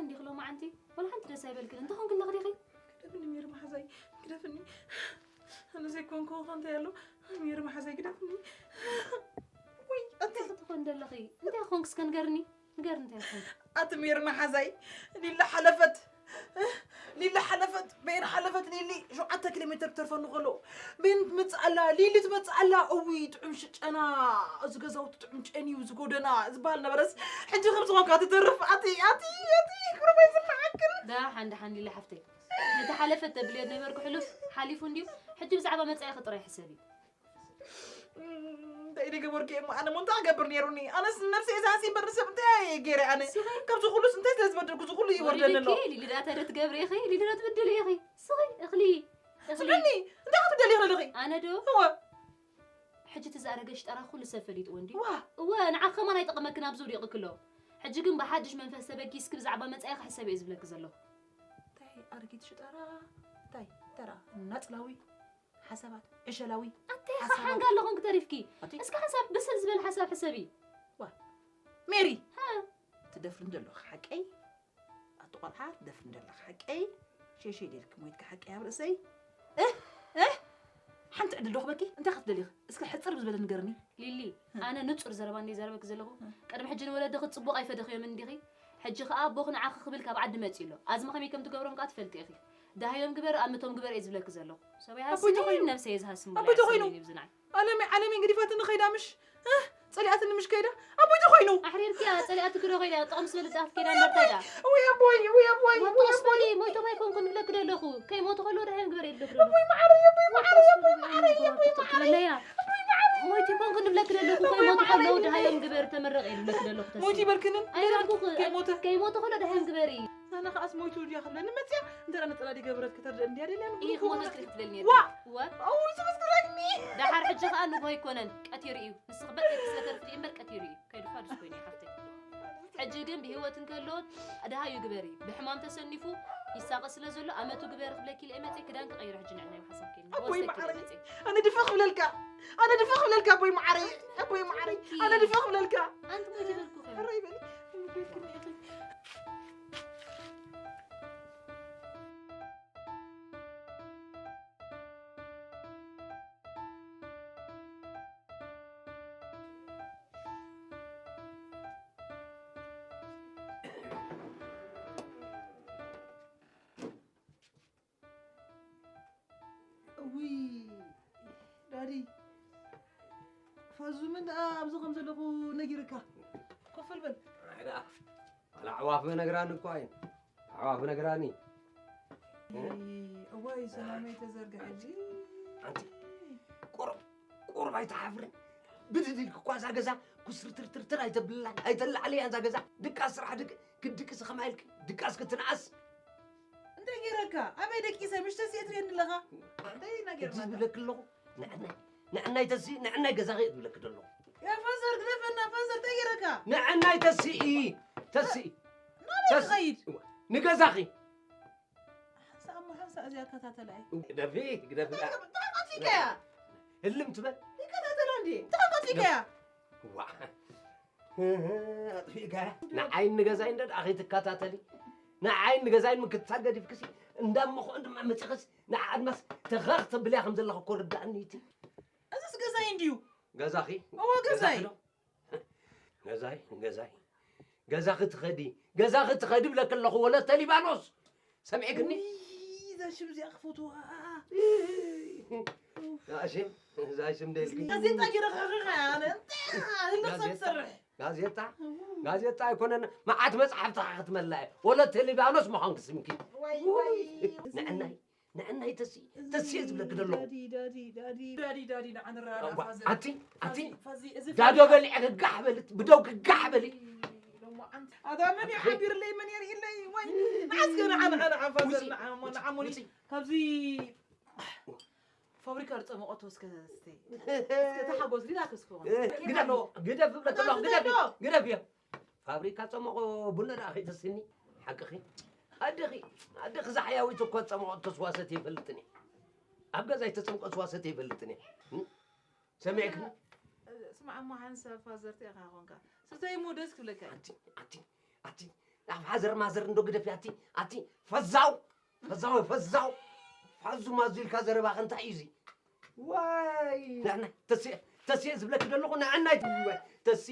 እንዲኺ ሎማዓንቲ ወላ ሓንቲ ደስ ኣይበልክን። እንታይ ኾንኪ ኣለኺ ዲኺ? ግደፍኒ ሜሪ መሓዛይ፣ ግደፍኒ። ኣነ ዘይኮንኩ እንታይ ኣሎ? ሜሪ መሓዛይ ግደፍኒ። ወይ ኣቲ እንታይ ክትኾን ደለኺ? እንታይ ኾንክ እስከ ንገርኒ? ንገርኒ እንታይ ኾንክ? ኣቲ ሜሪ መሓዛይ፣ ሊላ ሓለፈት። ሊላ ሓለፈት፣ በይን ሓለፈት ሊሊ ሸውዓተ ኪሎ ሜትር ተርፈኒ ከሎ፣ በይን ትመጽእ ኣላ፣ ሊሊ ትመጽእ ኣላ። እውይ ጥዑም ሽጨና፣ እዚ ገዛውቲ ጥዑም ጨንዩ፣ እዚ ጎደና ዝበሃል ነበረስ፣ ሕጂ ከም ዝኾንካ ትተርፍ። ኣቲ፣ ኣቲ፣ ኣቲ፣ ቁሩብ ኣይስምዓክን። ደሓን፣ ደሓን ሊሊ ሓፍተይ። ነቲ ሓለፈት ተብልዮ ነበርኩ ሕሉፍ ሓሊፉ እንድዩ። ሕጂ ብዛዕባ መጻኢኺ ጥራይ ሕሰቢ። እም፣ እንታይ ኢለ ገበርኩ እሞ? ኣነ እሞ እንታይ ክገብር ነይሩኒ? ኣነስ ንነብሰይ እየ ዝሃሲ እምበር ንሰብ እንታይ እየ ገይረ ኣነ? ስኺ? ካብዚ ኩሉስ እንታይ ስለ ዝበደልኩ እዚ ኩሉ ይወርደኒ ኣሎ? ወሪድኪ፣ ሊሊ ደኣ እንታይ ዶ ትገብሪ ኢኺ? ሊሊ ዶ ትብድሊ ኢኺ? ስኺ፣ እኽሊ፣ እኽሊ። ስምዕኒ፣ እንታይ ክትደልዪ ዘለኺ? ኣነ ዶ? እወ። ሕጂ እቲ ዝኣረገ ሽጠራ ኩሉ ሰብ ፈሊጥዎ እንድዩ። ዋ። እወ፣ ንዓኺ ከማን ኣይጠቕመክን ኣብዚ ውዲቕኪ ኣሎ። ሕጂ ግን ብሓድሽ መንፈስ ተበጊስኪ ብዛዕባ መጻኢኺ ሕሰቢ እየ ዝብለኪ ዘለኹ። እንታይ ኣረጊት ሽጠራ? እንታይ ተራ ናጽላዊ? ሓሳባት ዕሸላዊ ኣንተ ኢኻ ሓሳባት። ሓንጋ ኣለኹም ክተሪፍኪ። ኣቲ? እስከ ሓሳብ ብስል ዝበለ ሓሳብ ሕሰቢ። ዋ፣ ሜሪ፣ ሃ። ትደፍሪ እንደለኹ ሓቀይ? ኣቲ ቆልዓ ትደፍሪ እንደለኺ ሓቀይ? ሸሸይ ደልኪ ሞይትካ ሓቀይ ኣብ ርእሰይ? እህ? እህ? ሓንቲ ዕድል ዶ ክበኪ? እንታይ ክትደልዪ? እስከ ሕጽር ብዝበለ ንገርኒ። ሊሊ፣ ኣነ ንጹር ዘረባ እንደ ዘረበኪ ዘለኹ፣ ቅድሚ ሕጂ ንወለድኺ ጽቡቕ ኣይፈደኽዮምን እንዲኺ? ሕጂ ኸኣ ኣቦኺ ንዓኺ ክብል ካብ ዓዲ መጺኡ ኣሎ። ኣዝሚ ከመይ ከም ትገብሮም ከኣ ትፈልጢ ኢኺ። ደሃዮም ግበር፣ ኣምቶም ግበር እየ ዝብለኪ ዘለኹ። ሰበይ ኣቦይ ሃስኒ ተኾይኑ። ነብሰይ እየ ዝሃስም ኣቦይ ተኾይኑ። ኣብዚ ንዓይ። ዓለመይ፣ ዓለመይ ገዲፋትኒ ኸይዳ ምሽ? እህ? ጸሊኣትኒ ምሽ ከይዳ? ኣቦይ ተኾይኑ። ኣሕሪርኪያ፣ ጸሊኣትኪ ዶ ኸይዳ? ጥቕሚ ስለ ልጣፍ ከይዳ እምበር እንታይ ዳ? ውይ ኣቦይ፣ ውይ ኣቦይ፣ ውይ ወጥቕስ ኣቦይ። በሊ፣ ሞይቶም ኣይኮንኩን እብለኪ ደለኹ። ከይሞቱ ከሎ ደሃዮም ግበር እየ ዝብለኪ ደለኹ። ኣቦይ መዓረይ፣ ኣቦይ መዓረይ፣ ኣቦይ መዓረይ፣ ኣቦይ መዓረይ። ትብለያ። ኣቦይ መዓረይ። ሞይቲ ኮንኩ ንብለኪ ደለኹ፣ ኣቦይ ከይሞቱ መዓረይ። ከለዉ ደሃዮም ግበር ተመረቕ እየ ንብለኪ ደለኹ ተስፋ። ሞይቲ በልክንን? ኣይበልኩኺ። ከይሞተ? ከይሞቱ ከሎ ደሃዮም ግበር እዩ። ኣነ ከኣስ ሞይቱ ድያ ክብለኒ መጽያ፣ እንተ ነጸላ ዲገበረት ከተርድእ እንድያ ደልያ ንብሎ ኢኽ ሞተት ክብለኒ ክትብለኒ ዋ! እየ። ወ? ኣው፣ ዝመስክረኒ። ደሓር ሕጂ ከኣ ንግሆ ኣይኮነን፣ ቀትሪ እዩ። ንስኺ በቃ ስለ ተርፍዲ እምበር ቀትሪ እዩ። ከይዱ ፋዱስ ኮይኑ እዩ ሓፍተይ። ሕጂ ግን ብህይወት እንከሎ ደሃዩ ግበሪ። ብሕማም ተሰኒፉ ይሳቐ ስለ ዘሎ ኣመቱ ግበሪ ክብለኪ ኢለ እየ መጽየ። ክዳን ክቐይር ሕጂ ንዕና እዩ ሓሳብ ከይኒ። ኣቦይ ወሰኪ ኢለ መዓረይ። መጽየ። ኣነ ድፍእ ክብለልካ። ኣነ ድፍእ ክብለልካ ኣቦይ መዓረይ። ኣቦይ መዓረይ። ኣነ ድፍእ ክብለልካ። ኣንቲ ሞይቲ በልኩኺ። ሕራይ በሊ። እውይ ዳዲ፣ ፋዙ መን ደኣ ኣብዚ ከም ዘለኹ ነጊርካ? ኮፍ በል። ኣይ ደኣ፣ ዋላ ኣዕዋፍ መነግራኒ እኳ እየን። ኣዕዋፍ ነግራኒ። እይ፣ እዋይ ሰላመይ ተዘርግሐ ሕጂ። ኣንቲ፣ ቁሩብ፣ ቁሩብ ኣይትሓፍርን? ብድድ ኢልኪ እኳ እዛ ገዛ ኩስርትርትርትር ኣይተብልላን፣ ኣይተላዕልያን እዛ ገዛ። ድቃስ ስራሕ ድቅ-፣ ክትድቅሲ ከማይ ኢልኪ ድቃስ ክትንኣስ። እንታይ ገይረካ? ኣበይ ደቂሰ? ምሽ ተሲኤ ትርእየኒ ኣለኻ? እንታይ ኢና ሕጂ ጌርናካ? ዝብለኪ ኣለኹ፣ ንዕናይ፣ ንዕናይ ተስኢ፣ ንዕናይ ገዛኺ እየ ዝብለኪ ዘለኹ። ያ ፋዘር፣ ግደፈና ፋዘር፣ እንታይ ገይረካ? ንዕናይ ተስኢ፣ ተስኢ። ናበይ ተስ-፣ ክኸይድ? ንገዛኺ። ሓንሳእ እሞ ሓንሳእ እዚኣ ከታተላ እየ። ግደፊ፣ ግደፊ። እንታይ ገብ-፣ እንታይ ቀቲልካያ? ህልም ትበል። ይከታተላ እንዴ? እንታይ ቀቲልካያ? ዋ። ኣጥፊእካ ንዓይን ንገዛይን እንደ ደኣ ከይትከታተሊ፣ ንዓይን ንገዛይን ምክትታል ገዲፍክሲ፣ እንዳሞኸ ድማ መጺኽስ፣ ንዓ ኣድማስ ተኸኽ ተብልያ ከም ዘለኹ እኮ ርዳእኒ እቲ። እዚስ ገዛይ እንድዩ። ገዛኺ? እዎ፣ ገዛይ። ገዛኺ ዶ? ገዛይ፣ ገዛይ። ገዛኺ ትኸዲ፣ ገዛኺ ትኸዲ ብለኪ ኣለኹ ወለተ ሊባኖስ። ሰሚዕክኒ? ውይ፣ እዛ ሽም እዚኣ ክፈትዋ። እዛ ሽም፣ እዛ ሽም ደልኪ። ጋዜጣ ገይረ ክሕኽኻ ኣነ። እንታይ ኢኻ ህልኽ ሰብ ጋዜጣ? ትሰርሕ? ጋዜጣ? እው። ጋዜጣ ኣይኮነን፣ መዓት መጽሓፍቲ ኢኻ ክትመልኣ። ወለተ ሊባኖስ ምዃንኪ ስምኪ። ዋይ፣ ውይ። ዋይ። ንዕናይ፣ ንዕናይ ተሲ፣ ተሲ እየ ዝብለኪ ዘለኹ። ዳዲ፣ ዳዲ፣ ዳዲ። ዳዲ፣ ዳዲ፣ ንዓ ንረኣና፣ ዋ፣ ፋዘር። ኣቲ፣ ኣቲ፣ ፋዚ፣ ፋዚ፣ እዚ ዳዶ ፋዚ። በሊዐ ክጋሕ በልት፣ ብደው ክጋሕ በሊ። ሎማዓንቲ። ኣታ መን እዩ ሓቢርለይ፣ መን የርእለይ? ዋይ፣ ንዓ እስከ ንዓ፣ ንዓ፣ ንዓ፣ ፋዘር፣ ውፂ፣ ንዓ፣ እሞ፣ ውፂ፣ ንዓ፣ ሞኒ። ውፂ። ካብዚ ፋብሪካ ዝፀመቐቶ እስከ፣ እስከ፣ እስከ ተሓጎስ፣ ሪላክስ ክኾን። እ፣ ኬፍ ግደፍ፣ ኣለዎ። ግደፍ እብለኪ ኣለኹ፣ ኣታ ግደፍ፣ ኣለዎ። ግደፍ እየ። ፋብሪካ ፀመቖ ቡና ደኣ ከይተስኒ፣ ሓቅኺ። ኣደኺ፣ ኣደኺ ዛሕያዊት እኮ ዝፀመቐቶ ስዋ ሰትየ ይፈልጥን እየ። ኣብ ገዛ ይተፀምቀ ስዋ ሰትየ ይፈልጥን እየ። እም? ሰሚዕክኒ? ስማዕ እሞ ሓንሳብ ፋዘር እንታይ ኢኻ ኮንካ? ስተይ እሞ ደስ ክብለካ እዩ። ኣቲ፣ ኣቲ፣ ኣቲ፣ ኣብ ሓዘር ማዘር እንዶ ግደፊ ኣቲ ኣቲ ፈዛው ፈዛው ፈዛው ፋዙ ማዙ ኢልካ ዘረባኸ እንታይ እዩ እዚ? ዋይ ንዕናይ ተስየ ተስየ ዝብለኪ ዘለኹ ንዕናይ ትብልዋይ ተሲ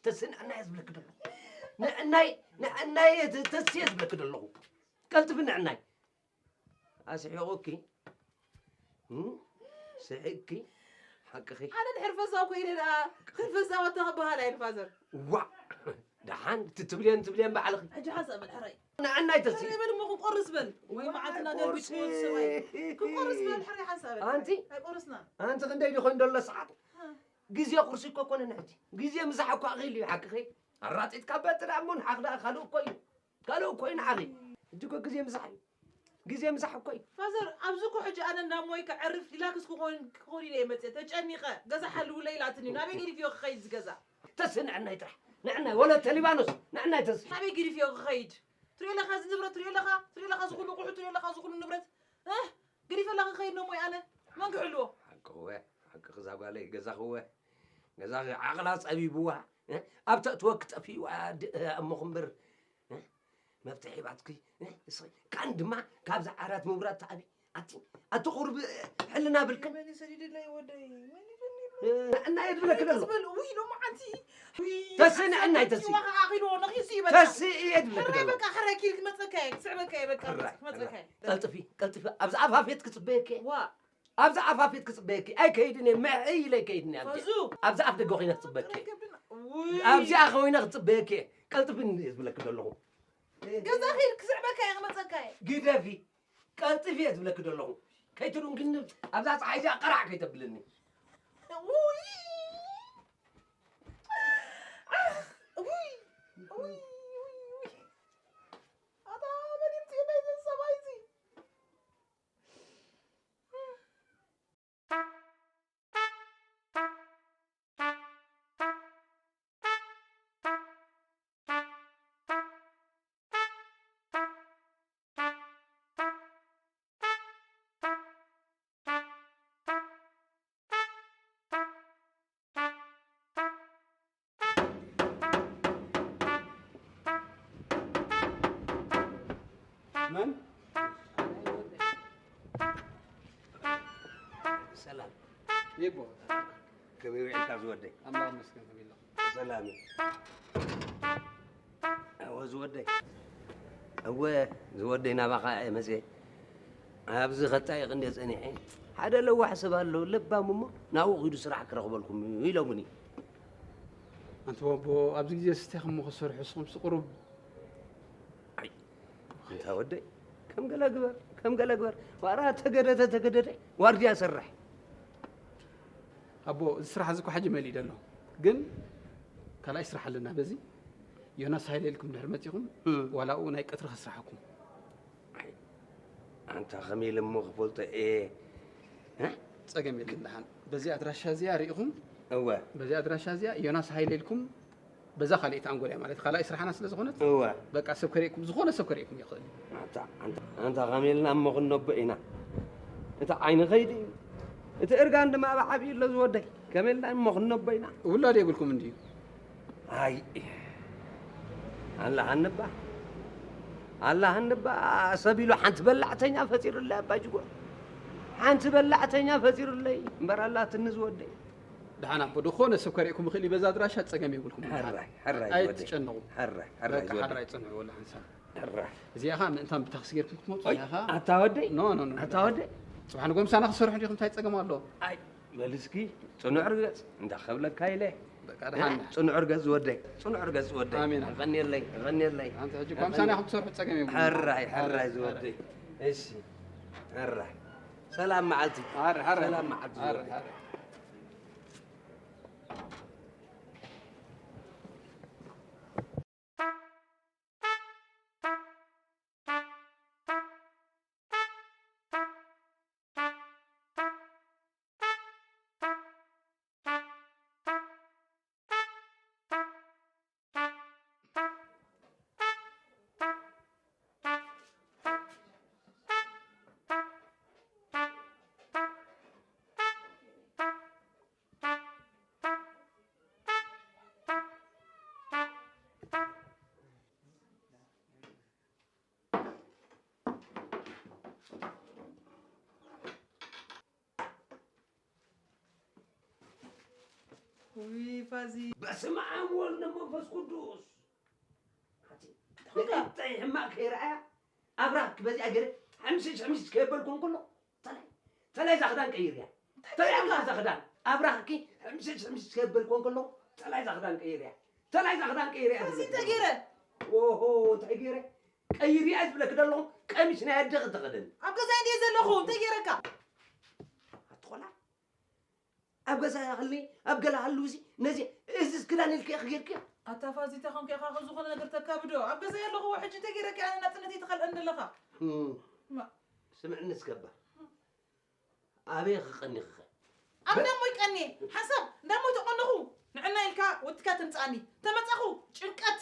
ተሲ ንዕናይ ዝብለኪ ዘለኹ ንዕናይ ንዕናይ ተስየ ዝብለኪ ዘለኹ ቀልጥፊ ንዕናይ ኣስሒቑኪ እም? ስሒቕኪ ሓቅኺ ኣነ ድሕር ፈዛው ኮይነ ደኣ ክንፈዛው ኣታ ክበሃል ኣይንፋዘር ዋ ደሓን እቲ ትብልየን ትብልየን ባዕልኺ ሕጂ ሓንሳእ በል ሕራይ ንዕናይ ተሲ ሕራይ በል እሞ ክንቆርስ በል ወይ መዓልትና ገልቢጡ ወዲ ሰብኣይ ክንቆርስ በል ሕራይ ሓንሳእ በል ኣንቲ ኣይቆርስና ኣንቲ ክንደይ ዲኾን ደሎ ሰዓት ግዜ ቁርሲ እኮ ኮነ ንሕጂ ግዜ ምሳሕ እኳ ክህል እዩ ሓቅኺ ኣራጢጥካ በጥዳ እሞ ንሓኽ ደኣ ካልእ እኮ እዩ ካልእ እኮ እዩ ንዓኺ ሕጂ እኮ ግዜ ምሳሕ እዩ ግዜ ምሳሕ እኮ እዩ ፋዘር ኣብዚ እኮ ሕጂ ኣነ ናብ ሞይ ከዕርፍ ሪላክስ ክኾን ክኾን ኢለ እየ መፅየ ተጨኒቐ ገዛ ሓልውለ ኢላትኒ ናበይ ገዲፍዮ ክኸይድ ዝገዛ ተስ ንዕናይ ጥራሕ ንዕናይ ወለተ ሊባኖስ ንዕናይ ተስ ናበይ ገዲፍዮ ክኸይድ ትሪኦ ኣለኻ እዚ ንብረት ትሪኦ ኣለኻ ትሪኦ ኣለኻ ዝኹሉ ቁሑ ትሪኦ ኣለኻ ዝኹሉ ንብረት እህ ገዲፈላ ክኸይድ ነው ሞይ ኣነ መን ክሕልዎ ሓቅኽወ ሓቅኽ እዛ ጓለይ ገዛኽወ ገዛኺ ዓቕላ ፀቢብዋ ኣብ ተእትወኪ ጠፊእዋ እሞ ክምበር መፍትሒ ሂባትኪ እስኺ ካን ድማ ካብዛ ዓራት ምውራድ ተኣቢ ኣቲ ኣቲ ቁርብ ሕልና ብልክን መን ይሰዲድለይ ወደይ መን ይፈልኒ እና የድብለኪ ደሎ በል ውይ ሎማዓንቲ ተስንዐ ናይ ተሲ ዋኻ ኣኺልዎ ነኺሱ ይበል ተሲ የድብለኪ ሕራይ ደሎ በቃ ሕራይ ኪል ክመፀካ እየ ክስዕበካ እየ በቃ ሕራይ፣ ክመፀካ እየ ቀልጥፊ ቀልጥፊ ኣብዚ ኣፋፌት ክፅበየኪ እየ ዋ ኣብዚ ኣፋፌት ክፅበየኪ ኣይከይድን እየ ምዕይ ኢለ ኣይከይድን እየ ኣንተ ፈዙ ኣብዚ ኣፍ ደገ ኮይነ ክፅበየኪ እየ ትረከብና ውይ ኣብዚኣ ኮይነ ክፅበየኪ እየ ቀልጥፊ እየ ዝብለኪ ዘለኹ ገዛ ኺድ ክስዕበካ እየ ክመፀካ እየ ግደፊ ቀልጥፊ እየ ዝብለኪ ዘለኹ ከይትድንግኒ ኣብዛ ፀሓይ እዚኣ ቀራዕ ከይተብልኒ ውይ ውይ ውይ ውይ ውይ ኣታ መን ይምፅእ ናይዚ ሰብኣይ እዚ መን? ሰላም። ይቦ። ከመይ ውዒልካ ዝወደይ? ኣምላኽ ይመስገን፣ ከመይ ኣለኻ? ሰላም እዩ። እወ ዝወደይ። እወ ዝወደይ ናባኻ እየ መፅየ። ኣብዚ ከጣይቕ እንድየ ጸኒሐ። ሓደ ለዋሕ ሰብ ኣሎ ለባም እሞ ናብኡ ኺዱ ስራሕ ክረኽበልኩም ኢሎምኒ። ኣንታ ኣቦ ኣብዚ ግዜ ስቴኹም እሞ ክሰርሑ እስኹም ስቑሩብ ኣይ ኣንታ ወደይ ከም ገለ ግበር ከም ገለ ግበር ዋራ ተገደደ ተገደደ ዋርድያ ሰርሕ ኣቦ እዚ ስራሕ እዚ እኮ ሕጂ መሊእ ደሎ ግን ካልኣይ ስራሕ ኣለና በዚ ዮናስ ሃይለ ኢልኩም ድሕር መፂኹም ዋላኡ ናይ ቀትሪ ከስራሓኩም ኣንታ ኸመይ ኢለ እሞ ክፈልጦ እየ? እ? ጸገም የለን ደሓን። በዚ ኣድራሻ እዚኣ ርኢኹም? እወ። በዚ ኣድራሻ እዚኣ ዮናስ ሃይለ ኢልኩም በዛ ካልኣይቲ ኣንጎል እያ ማለት ካልኣይ ስራሕና ስለ ዝኾነት እወ። በቃ ሰብ ከርእየኩም ዝኾነ ሰብ ከርእየኩም ይኽእል እዩ። ኣንታ ኣንታ ኣንታ ኸመይ ኢልና እሞ ክንነቦ ኢና? እቲ ዓይኒ ኸይዲ እዩ። እቲ እርጋን ድማ ኣብ ዓብዩ ኣሎ ዝወደይ። ከመይ ኢልና እሞ ክንነቦ ኢና? ውላድ የብልኩም እንድዩ። ኣይ ኣላ ሃንባ ኣላ ሃንባ ሰብ ኢሉ ሓንቲ በላዕተኛ ፈጢሩላ ኣባ ጅጎ ሓንቲ በላዕተኛ ፈጢሩለይ እምበር ኣላትኒ ዝወደይ ደሓን ኣቦ ዝኾነ ሰብ ከርእኩም ይኽእል እዩ በዛ ኣድራሻ ፀገም የብልኩም ሕራይ ሕራይ ዝወደይ ኣይትጨነቑ ሕራይ ሕራይ በቃ ዝወደይ ሓራይ ፅንሑ ወላ ሓንሳብ ሕራይ እዚኣ ኸዓ ምእንታን ብታክሲ ጌርኩም ክትመፁ ኦይ እዚኣ ኸዓ ኣታ ወደይ ኖ ኖ ኖ ኣታ ወደይ ፅባሕ ንጎ ምሳና ክሰርሑ እንዲኹም እንታይ ፀገም ኣሎ ኣይ በል እስኪ ጽኑዕ ርገጽ እንዳ ከብለካ ኢለ በቃ ደሓን ጽኑዕ ርገጽ ዝወደይ ጽኑዕ ርገጽ ዝወደይ ኣሜን። ኣቐንየለይ ኣቐንየለይ ኣንተ ሕጂ እኳ ምሳና ኢኹም ትሰርሑ ጸገም የብሉን። ሕራይ ሕራይ ዝወደይ እሺ ሕራይ ሰላም መዓልቲ ሕራይ ሕራይ ሰላም መዓልቲ ሕራይ ዝወደይ ሕራይ ውይ ፋዚ። በስመ ኣብ ወወልድ ወመንፈስ ቅዱስ። ሓንቲ እንታይ ሕማቕ ከይረኣያ ኣብራኽ በዚኣ ገይረ ሕምሽሽ ሕምሽሽ ከየበልኩ እንከሎ ተላይ ተላይ እዛ ክዳን ቀይርያ። ተላይ ኣምላ እዛ ክዳን ኣብራኽኪ ሕምሽሽ ሕምሽሽ ከየበልኩ እንከሎ ተላይ እዛ ክዳን ቀይርያ። ተላይ እዛ ክዳን ቀይርያ። ፋዚ እንታይ ገይረ? ኦሆ እንታይ ገይረ? ቀይርያ ዝብለኪ ዘለኹ ቀሚሽ ናይ ኣደኺ ተኸደኒ። ኣብ ገዛይ እንድየ ዘለኹ እንታይ ገይረካ? ኣትኾላ ኣብ ገዛ ሃሊ ኣብ ገላ ሃሉ እዚ ነዚ እዚ ክዳን ኢልኪ ኢኺ ጌርኪ ኣታ ፋዚ እንታይ ኮንካ ኢኻ ዝኾነ ነገር ተካብዶ ኣብ ገዛ ኣለኹ ሕጂ እንታይ ገይረካ ኣነ ናጽነተይ ትኸልአኒ ኣለኻ ስምዕኒ እስከባ ኣበይ ክቐኒኺ ኸ ኣብ እንዳሞይ ቀኒ ሓንሳብ እንዳሞይ ተቐነኹ ንዕና ኢልካ ወትካ ትምጻኒ ተመጻኹ ጭንቀት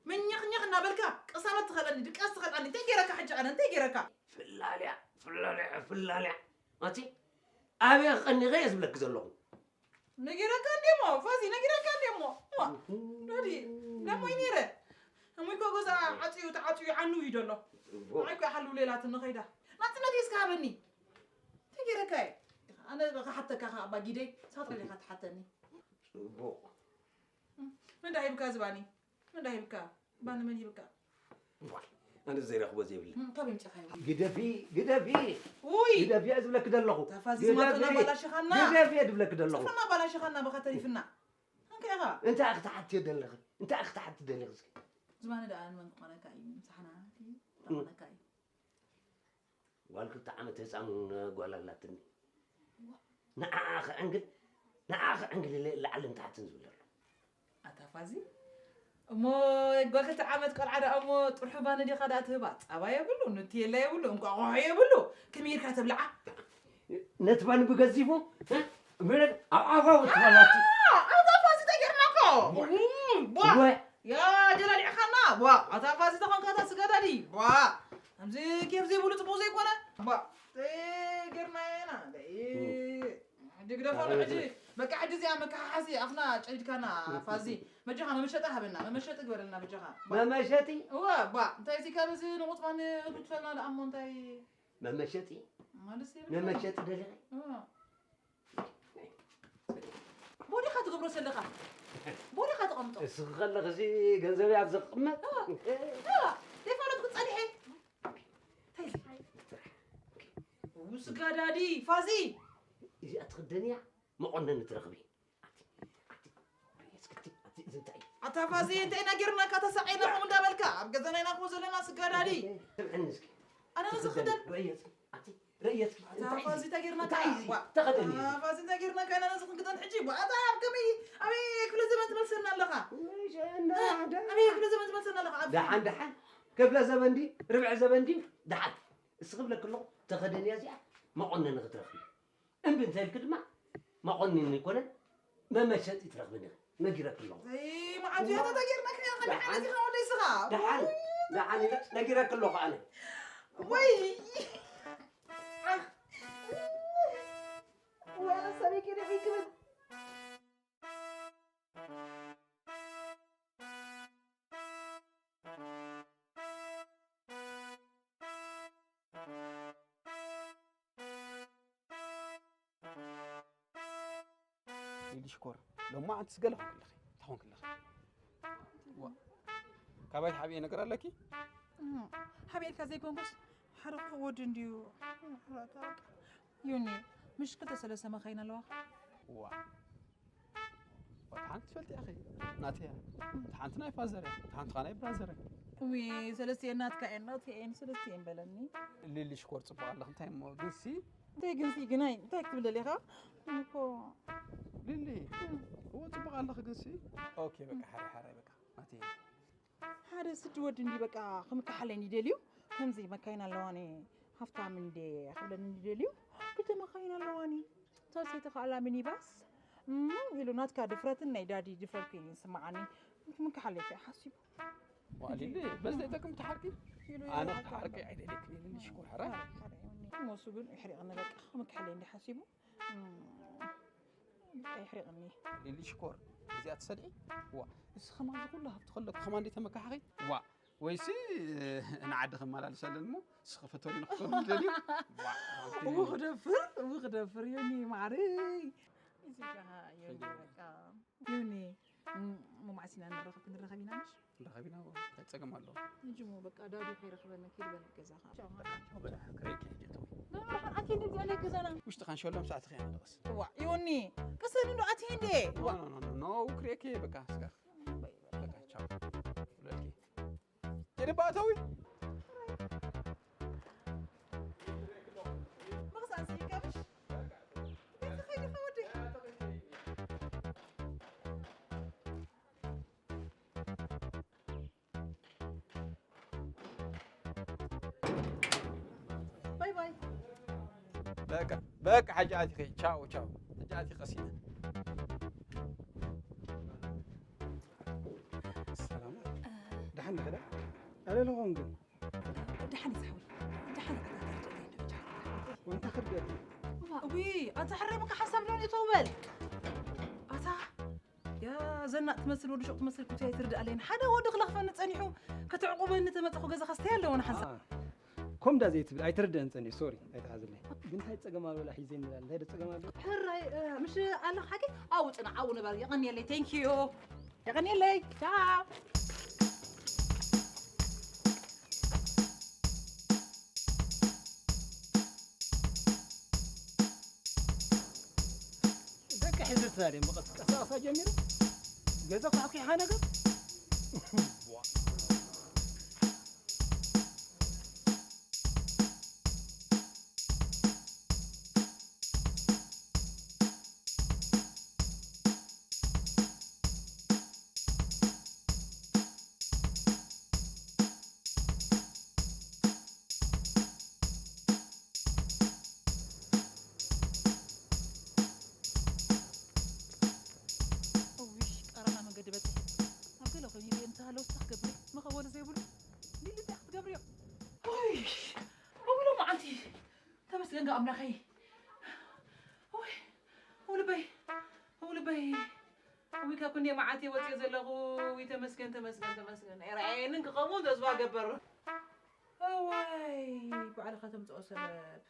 ምኝኽኝኽ እናበልካ ቅሳነት ትኸልአኒ ድቃስ ትኸልአኒ እንታይ ገይረካ ሕጂ ኣነ እንታይ ገይረካ ፍላልያ ፍላልያ ፍላልያ ኣቲ ኣበይ ክቐኒኺ እየ ዝብለኪ ዘለኹ ነጊረካ እንዴሞ ፋዚ ነጊረካ እንዴሞ ዳዲ ደሞ ይኔረ እሙይ ኮ ገዛ ዓፅዩ ተዓፅዩ ዓኑ እዩ ደሎ ንዓይ ኮ ሓሉ ሌላት ንኸይዳ ናፅነት እስካ ሃበኒ ተጊረካ ኣነ ክሓተካ ከ ኣባ ጊደይ ሳትረ ዲካ ትሓተኒ ፅቡቕ መዳ ሂብካ ዝባኒ መዳ ሂብካ ባኒ መን ሂብካ ኣነ ዘይረኽቦ ዘይብለ ካብ ይምፅኻ ይዋ ግደፊ ግደፊ ውይ ግደፊ እየ ዝብለኪ ዘለኹ ታፋዚ ዝማተና ባላሽኻና ግደፊ እየ ዝብለኪ ዘለኹ ዝፈና ባላሽኻና ብኻ ተሪፍና እንታይ ኢኻ እንታይ ክትሓትዮ ደለኺ እንታይ ክትሓቲ ደለኺ እስኪ ዝማነ ደኣ ንመን ክኾነካ እዩ ምሳሕና ክኾነካ እዩ ጓል ክልተ ዓመት ህፃን ጓል ኣላትኒ ንዓኣ ክዕንግል ንዓኣ ክዕንግል ኢለ ላዕልን ታሕትን ዝብል ዘሎ ኣታ ፋዚ እሞ ጓል ክልተ ዓመት ቆልዓ ደኣ እሞ ጥርሑ ባኒ ዲኻ ደኣ ትህባ ፃባ የብሉ ኑቴላ የብሉ እንቋቑሖ የብሉ ከመይ ኢልካ ተብልዓ ነቲ ባኒ ብገዚፉ ምለት ኣብ ኣፋ ወትፋላቲ ኣታ ፋዚ ተጌርናኮ ቧ ያ ጀላሊዕኻና ቧ ኣታ ፋዚ ተኾንካ እታ ስጋዳዲ ቧ ከምዚ ኬፍ ዘይብሉ ፅቡቅ ዘይኮነ ቧ ጌርና ኢና ሕጂ ግደፎ ሕጂ በቃ ሕጂ እዚኣ መከሓሓሲ ኣፍና ጨዲድካና ፋዚ መጃኻ መመሸጢ ሃበና መመሸጢ ግበረልና በጃኻ መመሸጢ እወ ቧ እንታይ እዚ ካብ እዚ ንቁፅማን ክትፈልና ደኣ እሞ እንታይ መመሸጢ ማለት መመሸጢ ደለኺ ቦዲኻ ትገብሮ ዘለኻ ቦዲኻ ተቐምጦ እስኺ ከለኺ እዚ ገንዘበይ ኣብ ዘቕመጥ ዘይፋለጥኩ ጸኒሐ ስጋዳዲ ፋዚ እዚኣ ትኽደንያ መቆነኒ ትረኽቢ ኣታ ፋዚ እንታይ ኢና ጌርናካ ተሳቒና ከምኡ እንዳበልካ ኣብ ገዛና ኢና ክቦ ዘለና ስጋዳዲ ስምዕኒ እስኪ ኣነ ንዝኽደን ርእየት ኣቲ ርእየት ፋዚ እንታይ ጌርናካ ተኸደኒ ፋዚ እንታይ ጌርናካ ኢና ንዝኽደን ሕጂ ኣታ ኣብ ከመይ ኣበይ ክፍለ ዘመን ትመልሰና ኣለኻ ኣበይ ክፍለ ዘመን ትመልሰና ኣለኻ ኣብ ደሓን ደሓን ክፍለ ዘመን ድዩ ርብዒ ዘመን ድዩ ደሓን እስኺ ክብለኪ ኣለኹ ተኸደንያ እዚኣ መቆነኒ ክትረኽቢ እምቢ እንተኢልኪ ድማ መቆኒኒ ኣይኮነን መመሸጢ ትረኽብኒ ነጊረኪ ኣለኹ። መዓት ያታ ተጌርና ከያ ከመይ ዓይነት ኢኻ ወደይ ስኻ ደሓን ደሓን ነጊረኪ ኣለኹ ኣነ። ወይ ወይ ኣነ ሰበይ ከደ ይክብል ኢሊ ሽኮር ሎማዓንትስ ገለ ኮንክለኺ እንታይ ኮንክለኺ ዋ ካባይ ሓብኤ ነገር ኣለኪ ሓብኤልካ ዘይኮንኩስ ሓደ ክፉእ ወዲ እንድዩ ዩኒ ምሽ ክልተ ሰለስተ መኻይን ኣለዋ ዋ ሓንቲ ትፈልጢ ኢኺ ናተይ እያ ሓንቲ ናይ ፋዘር እያ ሓንቲ ናይ ብራዘር እያ ዊ ሰለስቲኤን ናትካ እየን ናተይ እየን ሰለስቲኤን በለኒ ሊሊ ሽኮር ፅቡቅ ኣለኽ እንታይ እሞ ግንሲ እንታይ ግንሲ ግናይ እንታይ ክትብል ደሊኻ እኮ ሊሊ እዎ ፅቡቅ ኣለኽ ግንሲ ኦኬ በቃ ሓራይ ሓራይ በቃ ናተይ እያ ሓደ ስዲ ወዲ እንዲ በቃ ክምክሓለይ እንዲ ደልዩ ከምዚ መካይን ኣለዋኒ ሃፍታም እንዲ ክብለኒ እንዲ ደልዩ ክልተ መካይን ኣለዋኒ ሳልሰይቲ ከኣላ ሚኒባስ እም፣ ኢሉ ናትካ ድፍረትን ናይ ዳዲ ድፍረት ኮይኑ ይስምዓኒ ክምክሓለይ ከ ሓሲቡ ዋሊሊ በዚ ዘይጠቅም ተሓርቂ ኢሉ ኣነ ይሓርቅ ተሓርቂ ኣሎ። ኣይደልየክ ሊሊ ሽኮር ሕራይ ሞሱ ግን ይሕሪቕኒ በቃ ክምክሓለይ እንዲ ሓሲቡ እም፣ በቃ ይሕሪቕኒ ሊሊ ሽኮር እዚኣ ትሰድዒ ዋ ንስ ከማዚ ኩሉ ሃብቲ ከለኩ ከማ እንደ ተመካሓኺ ዋ ወይሲ ንዓዲ ከመላልሰለን እሞ ንስኺ ፈተሪ ንክፈሉ ደልዩ እው ክደፍር እው ክደፍር ዮኒ ማዕረይ እዚ ከዓ ዮኒ በቃ ኢና ንራኸብ ክንራኸብ ኢና ምሽ? ንራኸብ ኢና። እንታይ ጸገም ኣለዎ? ንጅሞ በቃ ዳዱ ከይረኽበኒ ኪድ በል ገዛኻ። ቻው። ቻው በላ። ክረኪ ጀተው። ኣቲ እንደዚህ ያለ ገዛና። ውሽጢ ካንሸሎም ሰዓት ኸያ ንደቐስ። ዋ ይወኒ ቅሰን እንዶ ኣቲ እንዴ። ዋ ኖ ክረኪ በቃ እስካ። በቃ ቻው። ፍለኪ። ይድባተዊ። መኽሳን ሲከብሽ። ቤት ኸይዲ ኸወዲ። ባይ ባይ። በቃ በቃ ሕጂ ኣቲኺ ቻው ቻው። ሕጂ ኣቲ ቀሲነ። ሰላም ደሓን ዲኺ? ኣለለኹም ግን ደሓን ይዛሕዊ ደሓን ኣታተርደለይ ነብጃ ወንታ ክርደት እዊ ኣታ ሕረምካ ሓሳብ ሎን እቶ በል ኣታ ያ ዘናጥ ትመስል ወዲ ሹቕ ትመስል ኩትያ ይትርድኣለይን ሓደ ወዲ ክለኽፈኒ ጸኒሑ ከተዕቁበኒ ተመጸኹ ገዛ ከስተይ ኣለዎ ንሓንሳ ኮምዳ ዘይትብል ኣይትርደን ጸኒ ሶሪ ኣይትሓዝለይ ግን እንታይ ጸገም ኣሎ ላ ሒዘ እንላል እንታይ ዶ ጸገም ኣሎ ሕራይ ምሽ ኣለኻ ሓቂ ኣብኡ ጽናዕ ኣብኡ ንበር የቐንየለይ ቴንኪዩ የቐንየለይ ቻው ደቂ ሕዝርትና ድም ብቐስ ቀሳቐሳ ጀሚሩ ገዛ ኳሕኲሓ ነገር እውይ ቀረና መንገዲ በፅሕ ኣብ ገለ ኮይኑ ኢለ እንተሃለውስ እንታይ ክገብር መኸወሊ ዘይብሉ ሊሊ እንታይ ክትገብርዮ እውይ እውሎ መዓንቲ ተመስገን ዶ ኣምላኸይ እውይ እውልበይ እውልበይ እውይ ካብ ክንደይ መዓት እየ ወፅየ ዘለኹ እውይ ተመስገን ተመስገን ተመስገን ኣይረኣየንን ክኸውን ተስፋ ገበር እዋይ ባዕልኻ ተምፅኦ ሰበብ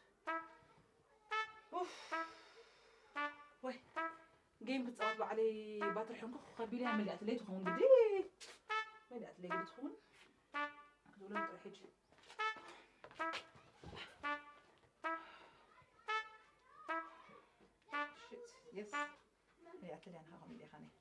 ኡፍ ወይ ጌም ክፃወት ባዕለይ ባትሪ ሕንኩ ከቢላ መሊኣትለይ ትኸውን ግዲ መሊኣትለይ ግዲ ትኸውን ክትብሎ ጥራሕ ሕጂ ሽት የስ መሊኣትለይ ኣንሃ ከሚል ኢኻ ነይ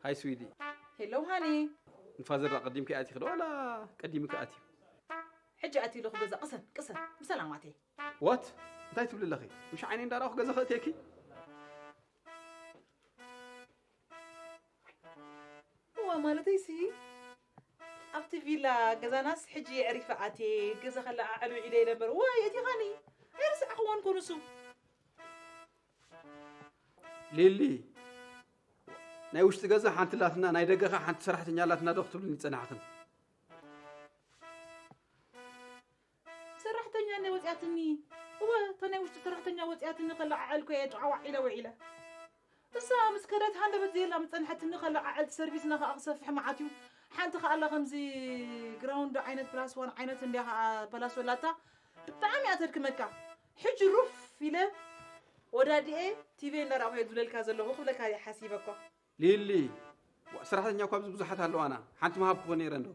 ሃይ ስዊዲ ሄሎ ሃኒ ንፋዘር ኣቐዲምኪ ኣቲኺ ዶ ዋላ ቀዲምኪ ኣትዩ ሕጂ ኣትዩ ኣለኹ ገዛ ቅሰን ቅሰን ብሰላም ኣትየ ዋት እንታይ ትብሊ ኣለኺ ምሽ ዓይነይ እንዳረኣኹ ገዛ ከእትየኪ እዋ ማለተይሲ ኣብቲ ቪላ ገዛናስ ሕጂ የዕሪፈ ኣትየ ገዛ ከለዓዕል ውዒለ ኢለ እምበር ዋይ እቲ ኻኒ ኣይርስዕኽዎን ኮ ንሱ ሊሊ ናይ ውሽጢ ገዛ ሓንቲ ላትና ናይ ደገኻ ሓንቲ ሰራሕተኛ ላትና ዶ ክትብልኒ ይጸናሕኽን ሰራሕተኛ ናይ ወፅያትኒ እወ እታ ናይ ውሽጢ ሰራሕተኛ ወፅያትኒ ከለዓዓልኩ እየ ጫዋዕ ኢለ ውዒለ እሳ ምስ ከደት ሃንደበት ዘየላ ምፀንሐትኒ ከለዓዓልቲ ሰርቪስና ከዓ ክሰፍሕ መዓት እዩ ሓንቲ ከኣላ ከምዚ ግራውንድ ዓይነት ፕላስ ዋን ዓይነት እንዲያ ከዓ ፓላሶ ላታ ብጣዕሚ እያ ተድክመካ ሕጂ ሩፍ ኢለ ወዳዲኤ ቲቪ እንዳረኣኹ እየ ዝብለልካ ዘለኹ ክብለካ እየ ሓሲበ እኮ ሊሊ ዋእ ሰራሕተኛ እኳ ኣብዚ ብዙሓት ኣለዋና ሓንቲ ምሃብክዎ ነይረ እንዶ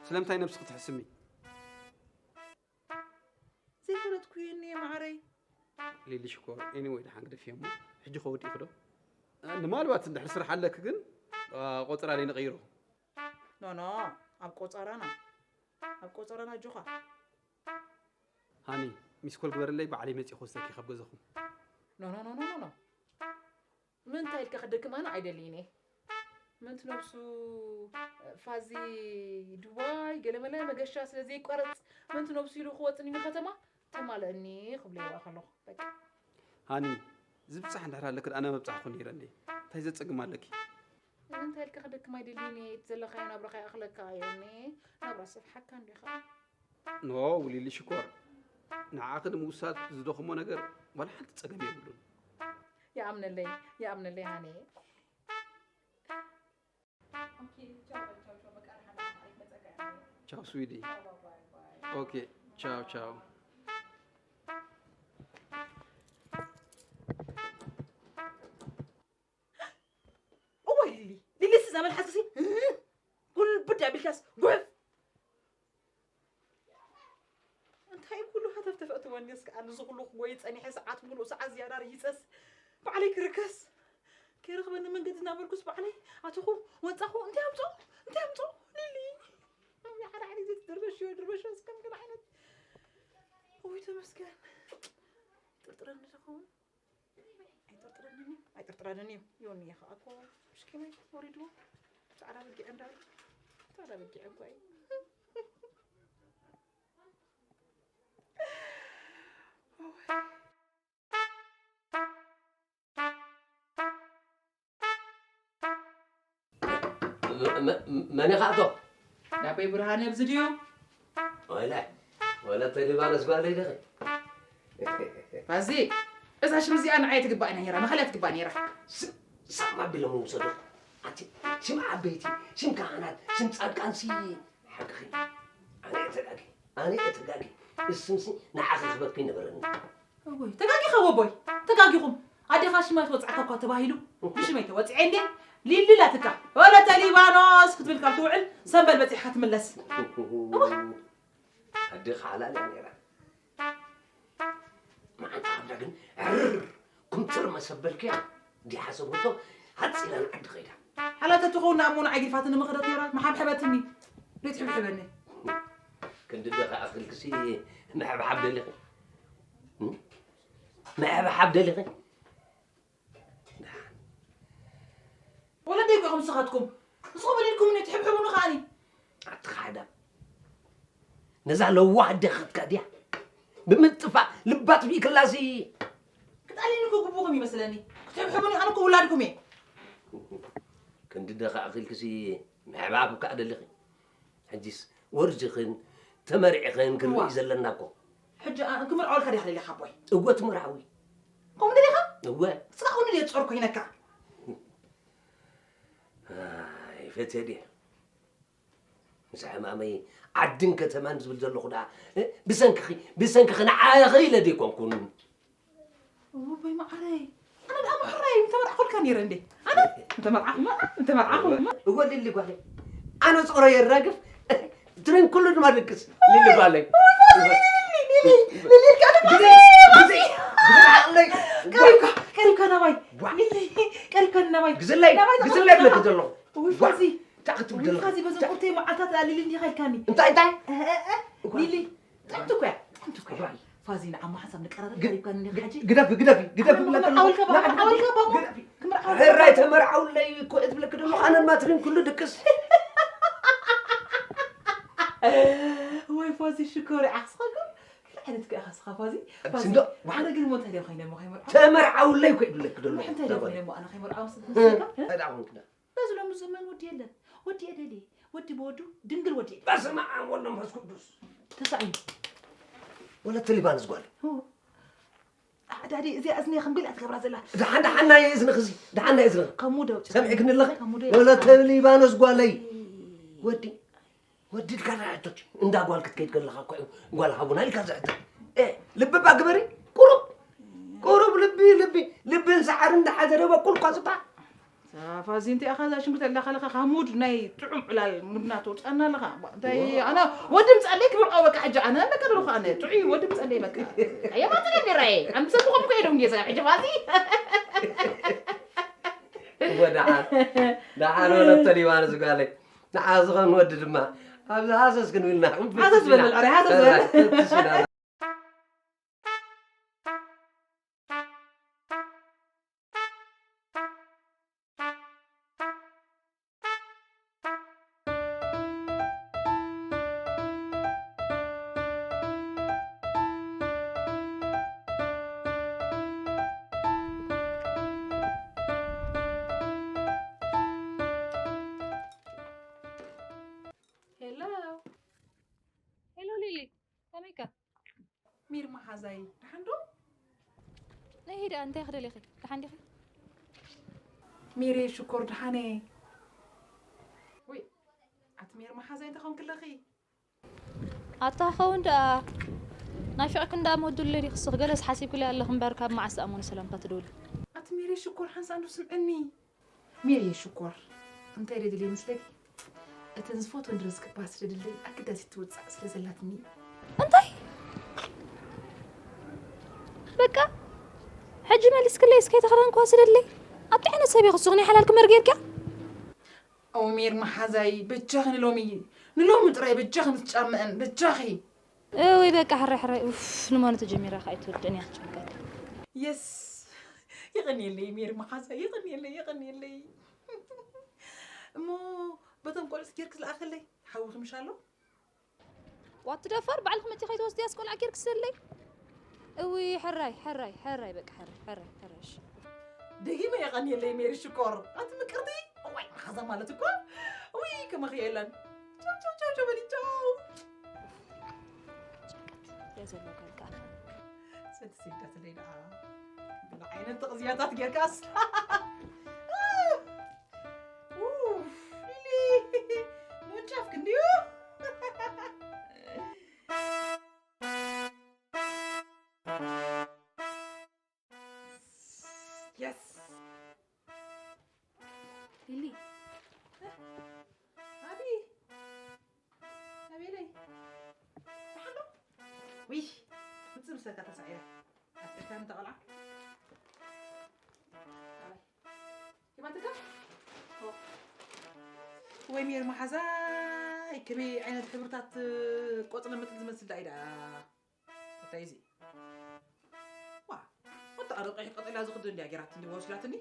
ስለምንታይ ነብስኺ ትሕስሚ ዘይፈለጥኩ እየ እኒየ ማዓረይ ሊሊ ሽኮር anyway ደሓን ግደፍዮ እሞ ሕጂ ከወዲእኺ ዶ ንማልባት እንድሕር ስራሕ ኣለኪ ግን ቆፀራለይ ንቐይሮ ኖ ኖ ኣብ ቆፀራና ኣብ ቆፀራና ኣጆኻ ሃኒ ሚስኮል ግበርለይ ባዕለይ መፂእ ክወስደኪ ካብ ገዛኹም ኖ ኖ ኖ ኖ ኖ ምንታይ ኢልካ ክደክም ኣነ ኣይደልይን እየ ምንት ነብሱ ፋዚ ድዋይ ገለመለ መገሻ ስለ ዘይቋረፅ ምንት ነብሱ ኢሉ ክወፅን እዩ ከተማ ተማለእኒ ክብሎ ይዋ ከለኹ በቃ ሃኒ ዝብፃሕ እንድሕር ኣለኪ ኣነ መብፃሕኩ ነይረ እንዴ እንታይ ዘፀግም ኣለኪ እንታይ ኢልካ ክደክም ኣይደልይን እየ እቲ ዘለኻዮ ናብራኻ ይኣኽለካ እዮኒ ናብራ ሰፍሓካ እንዲኻ ኖ ውሊሊ ሽኮር ንዓኺ ንምውሳድ ዝደኽሞ ነገር ዋላ ሓንቲ ጸገም የብሉን። ይኣምነለይ፣ ይኣምነለይ ሃኒ። ቻው ስዊዲ። ኦኬ፣ ቻው ቻው። እወይ ሊሊ፣ ሊሊ፣ እስቲ እዛ መልሓስሲ ጉልብድ ኣቢልካስ ጉሕፍ። እንታይ ኩሉ ሃተፍተፍ እትወኒ እስከ፣ ኣነ እዚ ኩሉ ክጎይ ጸኒሐ፣ ሰዓት ሙሉእ፣ ሰዓት ዝያዳ ርሂጸስ ባዕለይ ክርከስ፣ ከይረኽበኒ መንገዲ እናበልኩስ ባዕለይ ኣተኹ፣ ወጻኹ። እንታይ ኣምጾ፣ እንታይ ኣምጾ ሊሊ። ሓደ ሓደ ግዜ ትድርበሽዮ ድርበሽዮ እስከ፣ ግን ዓይነት ወይ ተመስገን። ጥርጥረኒ ዝኸውን ኣይጥርጥረንን እዩ፣ ኣይጥርጥረንን እዩ። ዮኒ ከኣ እኮ ሽኪመይ ወሪድዎ። ጻዕዳ በጊዕ እንዳሉ፣ ጻዕዳ በጊዕ እኮ እዩ። መን ኢኻ ኣቶ? ናበይ ብርሃነ ኣብዚ ድዩ? ወለ ወለ ተሊባነስ ጓለይ ዲኺ? ፋዚ፣ እዛ ሽም እዚኣ ንዓይ ትግባእ ነይራ፣ ንኻልያ ትግባእ ነይራ። ስም ኣቢሎም ይውሰዱ። ኣቲ ሽም ዓበይቲ፣ ሽም ካህናት፣ ሽም ጻድቃንሲ ሓቅኺ። ኣነ እየ ተጋጊ፣ ኣነ እየ ተጋጊ። እስምሲ ንዓኺ ክበኪ ነበረኒ። እወይ፣ ተጋጊኻ ወቦይ፣ ተጋጊኹም። ኣዴኻ ሽማ ትወጽዓካ እኳ ተባሂሉ፣ ብሽመይ ተወጽዐ እንዴ? ሊሊ ላትካ፣ ወለተ ሊባኖስ ክትብል ካብ ትውዕል፣ ሰንበል በጺሕካ ትምለስ። ኣዴኻ ሓላል እያ ነይራ። መዓልቲ ሓብዳ ግን ዕርር ኩምትር መሰበልክያ እንዲሓሰብኩቶ ሃፅ ኢላ ንዓዲ ኸይዳ። ሓላል ተትኸውን ንኣሞ ንዓይ ግድፋትኒ ምኸደት ነይራ፣ መሓብሐበትኒ። ዘይትሕብሕበኒ። ክንዲ ደኻ ኣኽልክሲ ምሕብሓብ ደሊኺ? ምሕብሓብ ደሊኺ? ወለደይ እኮ ኢኹም ንስኻትኩም። ንስኹም በሊልኩምኒ ትሕብሕቡኒ ከኣኒ። ኣትኻሕዳ ነዛ ለዋህ ኣዴኻትካ ድያ ብምጥፋእ ልባ ኣጥፊእክላሲ። ክትኣልዩኒ እኮ ግቡእኩም ይመስለኒ። ክትሕብሕቡኒ ኣነ እኮ ውላድኩም እየ። ክንዲ ደኻ ኣኺልክሲ ምሕባብ እካ ኣደለኺ። ሕጂስ ወርጅኽን ተመርዕኽን ክንርኢ እዋ። ዘለና እኮ። ሕጂ ኣ- ክምርዓወልካ ዲኻ ደሊኻ ኣቦይ? እወ ትምርዓዊ። ከምኡ ደሊኻ? እወ። ስኻ ከምኡ ድየ ጾር ኮይነካ? ይፈትየ ድየ? ምስ ሕማመይ ዓድን ከተማን ዝብል ዘለኹ ደኣ እ? ብሰንክኺ ብሰንክኺ ንዓኺ ኢለ ደይኮንኩን። እወይ መዓረይ፣ ኣነ ደኣ ምሕራይ ምተመርዓኹልካ ነይረ እንዴ? ኣነ ምተመርዓኹ ምተመርዓኹ እወ ሊሊ ጓለይ ኣነ ጾሮ የራግፍ ትረን ኩሉ ድማ ድቅስ ሊሊ ጓለይ። ቀሪብካ ቀሪብካ ናባይ ዋ። ሊሊ፣ ቀሪብካ ናባይ ግዝለይ ናባይ ግዝለይ ብለኪ ዘለኹ ውይ ፋዚ እንታይ ክትብል ዘለኹ ፋዚ በዘን ቁርተይ መዓልታት ኣሊሊ እንዲኻ ኢልካኒ እንታይ እንታይ ሊሊ ጥዕምቲ እኮ እያ ጥዕምቲ እኮ እያ ፋዚ ንዓማ ሓሳብ ንቀራረብ ቀሪብካኒ እንዲኻ ሕጂ ግደፊ ግደፊ ግደፊ ብለኪ ዘለኹ ዓወልካ ባሞ ዓወልካ ባሞ ክምር ዓወልካ ሕራይ ተመርዓውለይ እኮ እትብለኪ ዘለኹ ኣነ ማትሪን ኩሉ ድቅስ ወይ ፋዚ ሽኮር ዓኽስኻ ግን እንታይ ዓይነት ከ ኢኻ ስኻ ፋዚ ፋዚ እንዶ ኣነ ግን ሞ እንታይ ኮይነ ሞ ከይመርዓ ተመርዓውለይ እኮ ይብለኪ ዘሎ እንታይ ኮይነ ሞ ኣነ ከይመርዓ ምስ እንታይ ደኣ ኮንክና በዚ ሎሚ ዘመን ወዲ የለን ወዲ እየ ደልየ ወዲ ብወዱ ድንግል ወዲ እየ በስመ ኣብ ወወልድ ወመንፈስ ቅዱስ ተሳእዩ ወለተ ሊባኖስ ጓል ኣዳዲ እዚኣ እዝኒ ከም ቢላ ትገብራ ዘላ ደሓን ደሓን ናይ እዝንኺ እዚ ደሓን ናይ እዝንኺ ከሙ ደው ሰሚዕክኒ ኣለኺ ከሙ ደው ወለተ ሊባኖስ ጓለይ ወዲ ወዲ ኢልካ ናይ ሕቶች እንዳ ጓል ክትከይድ ከለኻ እኮ እዩ ጓል ሃቡና ኢልካ ዝሕተት እ ልቢ እባ ግበሪ ቁሩብ ቁሩብ ልቢ ልቢ ልብን ሰዓርን እንዳሓዘ ዶ በኩል እኳ ዝበሃል ፋዚ እንታይ ኢኻ እዛ ሽንኩርቲ ኣለካ ለካ ካብ ሙድ ናይ ጥዑም ዕላል ሙድና ተውፅኣና ኣለካ እንታይ ኣነ ወዲ ምፃለይ ክምርዖ በቃ ሕጂ ኣነ በቃ ደለኹ ኣነ ጥዑይ ወዲ ምፃለይ በቃ ኣየማትነ ዲራየ ኣምሰብኹም ከይዶም ጌዛ ሕጂ ፋዚ እወ ደሓን ደሓን ወለተ ሊባኖስ ጓለይ ንዓ ዝኾን ወዲ ድማ ኣብዚ ሃሰስ ክንብልና ሃሰስ በል በል፣ ኣረ ሃሰስ በል። ሄሎ ሄሎ ሊሊ ከመይካ ሓዛይ ደሓን ዶ? ነይ ሂዳ እንታይ ክደሊኺ? ደሓን ዲኺ? ሜሪ ሽኮር ደሓነ። ወይ ኣቲ ሜሪ መሓዛይ እንታይ ኾንክለኺ? ኣታ ኸውን ደኣ ናፊቕክን ደኣ መወድሉ ዲኺ ስኽ ገለስ ሓሲብክለይ ኣለኹ እምበር ካብ መዓስ ደኣ እሞ ንሰላምታ ትደውሊ? ኣቲ ሜሪ ሽኮር ሓንሳእ እንዶ ስምዕኒ። ሜሪ ሽኮር እንታይ ደድልየ መስለኪ? እተን ዝፈትወን ድረስ ክባስ ደድልይ ኣገዳሲት ትውጻእ ስለ ዘላትኒ። እንታይ? በቃ ሕጂ መሊስክለይ እስከ ተኽረን ኳ ስደድለይ። ኣብቲ ዓይነት ሰብ ይኽሱኽኒ ሓላል ክመር ጌርካ? ኦሜር መሓዛይ በጃኺ ንሎሚ ንሎሚ ጥራይ በጃኺ ንትጫመአን በጃኺ። እውይ በቃ ሕራይ ሕራይ ኡፍ ንማኑ ተጀሚራ ከኣ ኣይትወድእን እያ ጭንቀት። የስ ይቕንየለይ ሜሪ መሓዛይ ይቕንየለይ ይቕንየለይ። እሞ በቶም ቆልዑስ ጌርክ ዝለኣኸለይ ሓውኺ ምሽ ኣሎ? ዋት ደፋር ባዕልኺ መፂ ከይትወስድያስ ቆልዓ ጌርክ ስለለይ። እውይ ሕራይ ሕራይ ሕራይ በቃ ሕራይ ሕራይ ሕራይ እሺ። ደጊመ የቐንየለይ ሜሪ ሽኮር ኣቲ ምቅርቲ። እዋይ መሓዛ ማለት እኮ ውይ ከማኺ የለን። ቻው ቻው ቻው ቻው በሊ ቻው። ጭንቀት እያ ዘሎ ጓል ከኣ። ሰቲ ሰይዳትለይ ደኣ ብላ ዓይነት ተቕዝያታት ጌርካስ። ኡፍ፣ ሊሊ፣ ምንጫፍክ እንድዩ። የስ። ሊሊ። ኣቢ። ኣቤለይ። ደሓን ዶ? ውይ፣ ምጽእ ምሰካ ተሳዒረ። ኣፍሪካ ንተቐልዓ። ኣይ። ይባትካ? ኦ። ወይ ሜር መሓዛይ፣ ከመይ ዓይነት ሕብርታት ቆጽለ መጥል ዝመስል ደኣ ኢዳ? እንታይ እዚ? ዋ፣ ወዲ ኣረ ቀይሕ ቀጠልያ ዝኽደን ድያ ጌራትኒ ወሲዳትኒ?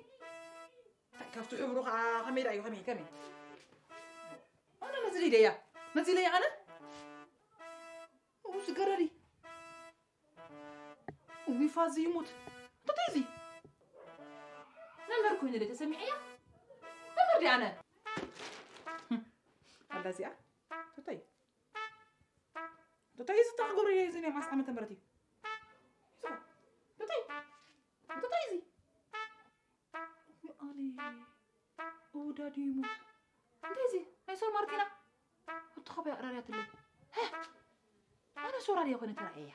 እንታይ ካብቲ ሕብሩ ኸዓ ከመይ ደኣ እዩ? ከመይ፣ ከመይ? ኣነ ነዚ ኢለያ፣ ነዚ ኢለያ ኣነ? ኡ፣ ዝገረዲ። ኡይ፣ ፋዚ ይሙት። እንታይ እዚ? መምህር ኮይነ ዶ ተሰሚዐያ? መምህር ድየ ኣነ? ኣላ እዚኣ? እንታይ? እንታይ እዚ ተኽገብሮ እየ እዚ ናይ ማስ ዓመተ ምህረት እዩ? እንታይ? እንታይ እዚ? ኣነ እውዳድ ይሙት። እንታይ እዚ? ናይ ሶር ማርቲና? እቱ ኸባይ ኣቕራርያትለይ። ሀ! ኣነ ሶራ ድየ ኾነ ተራእየያ?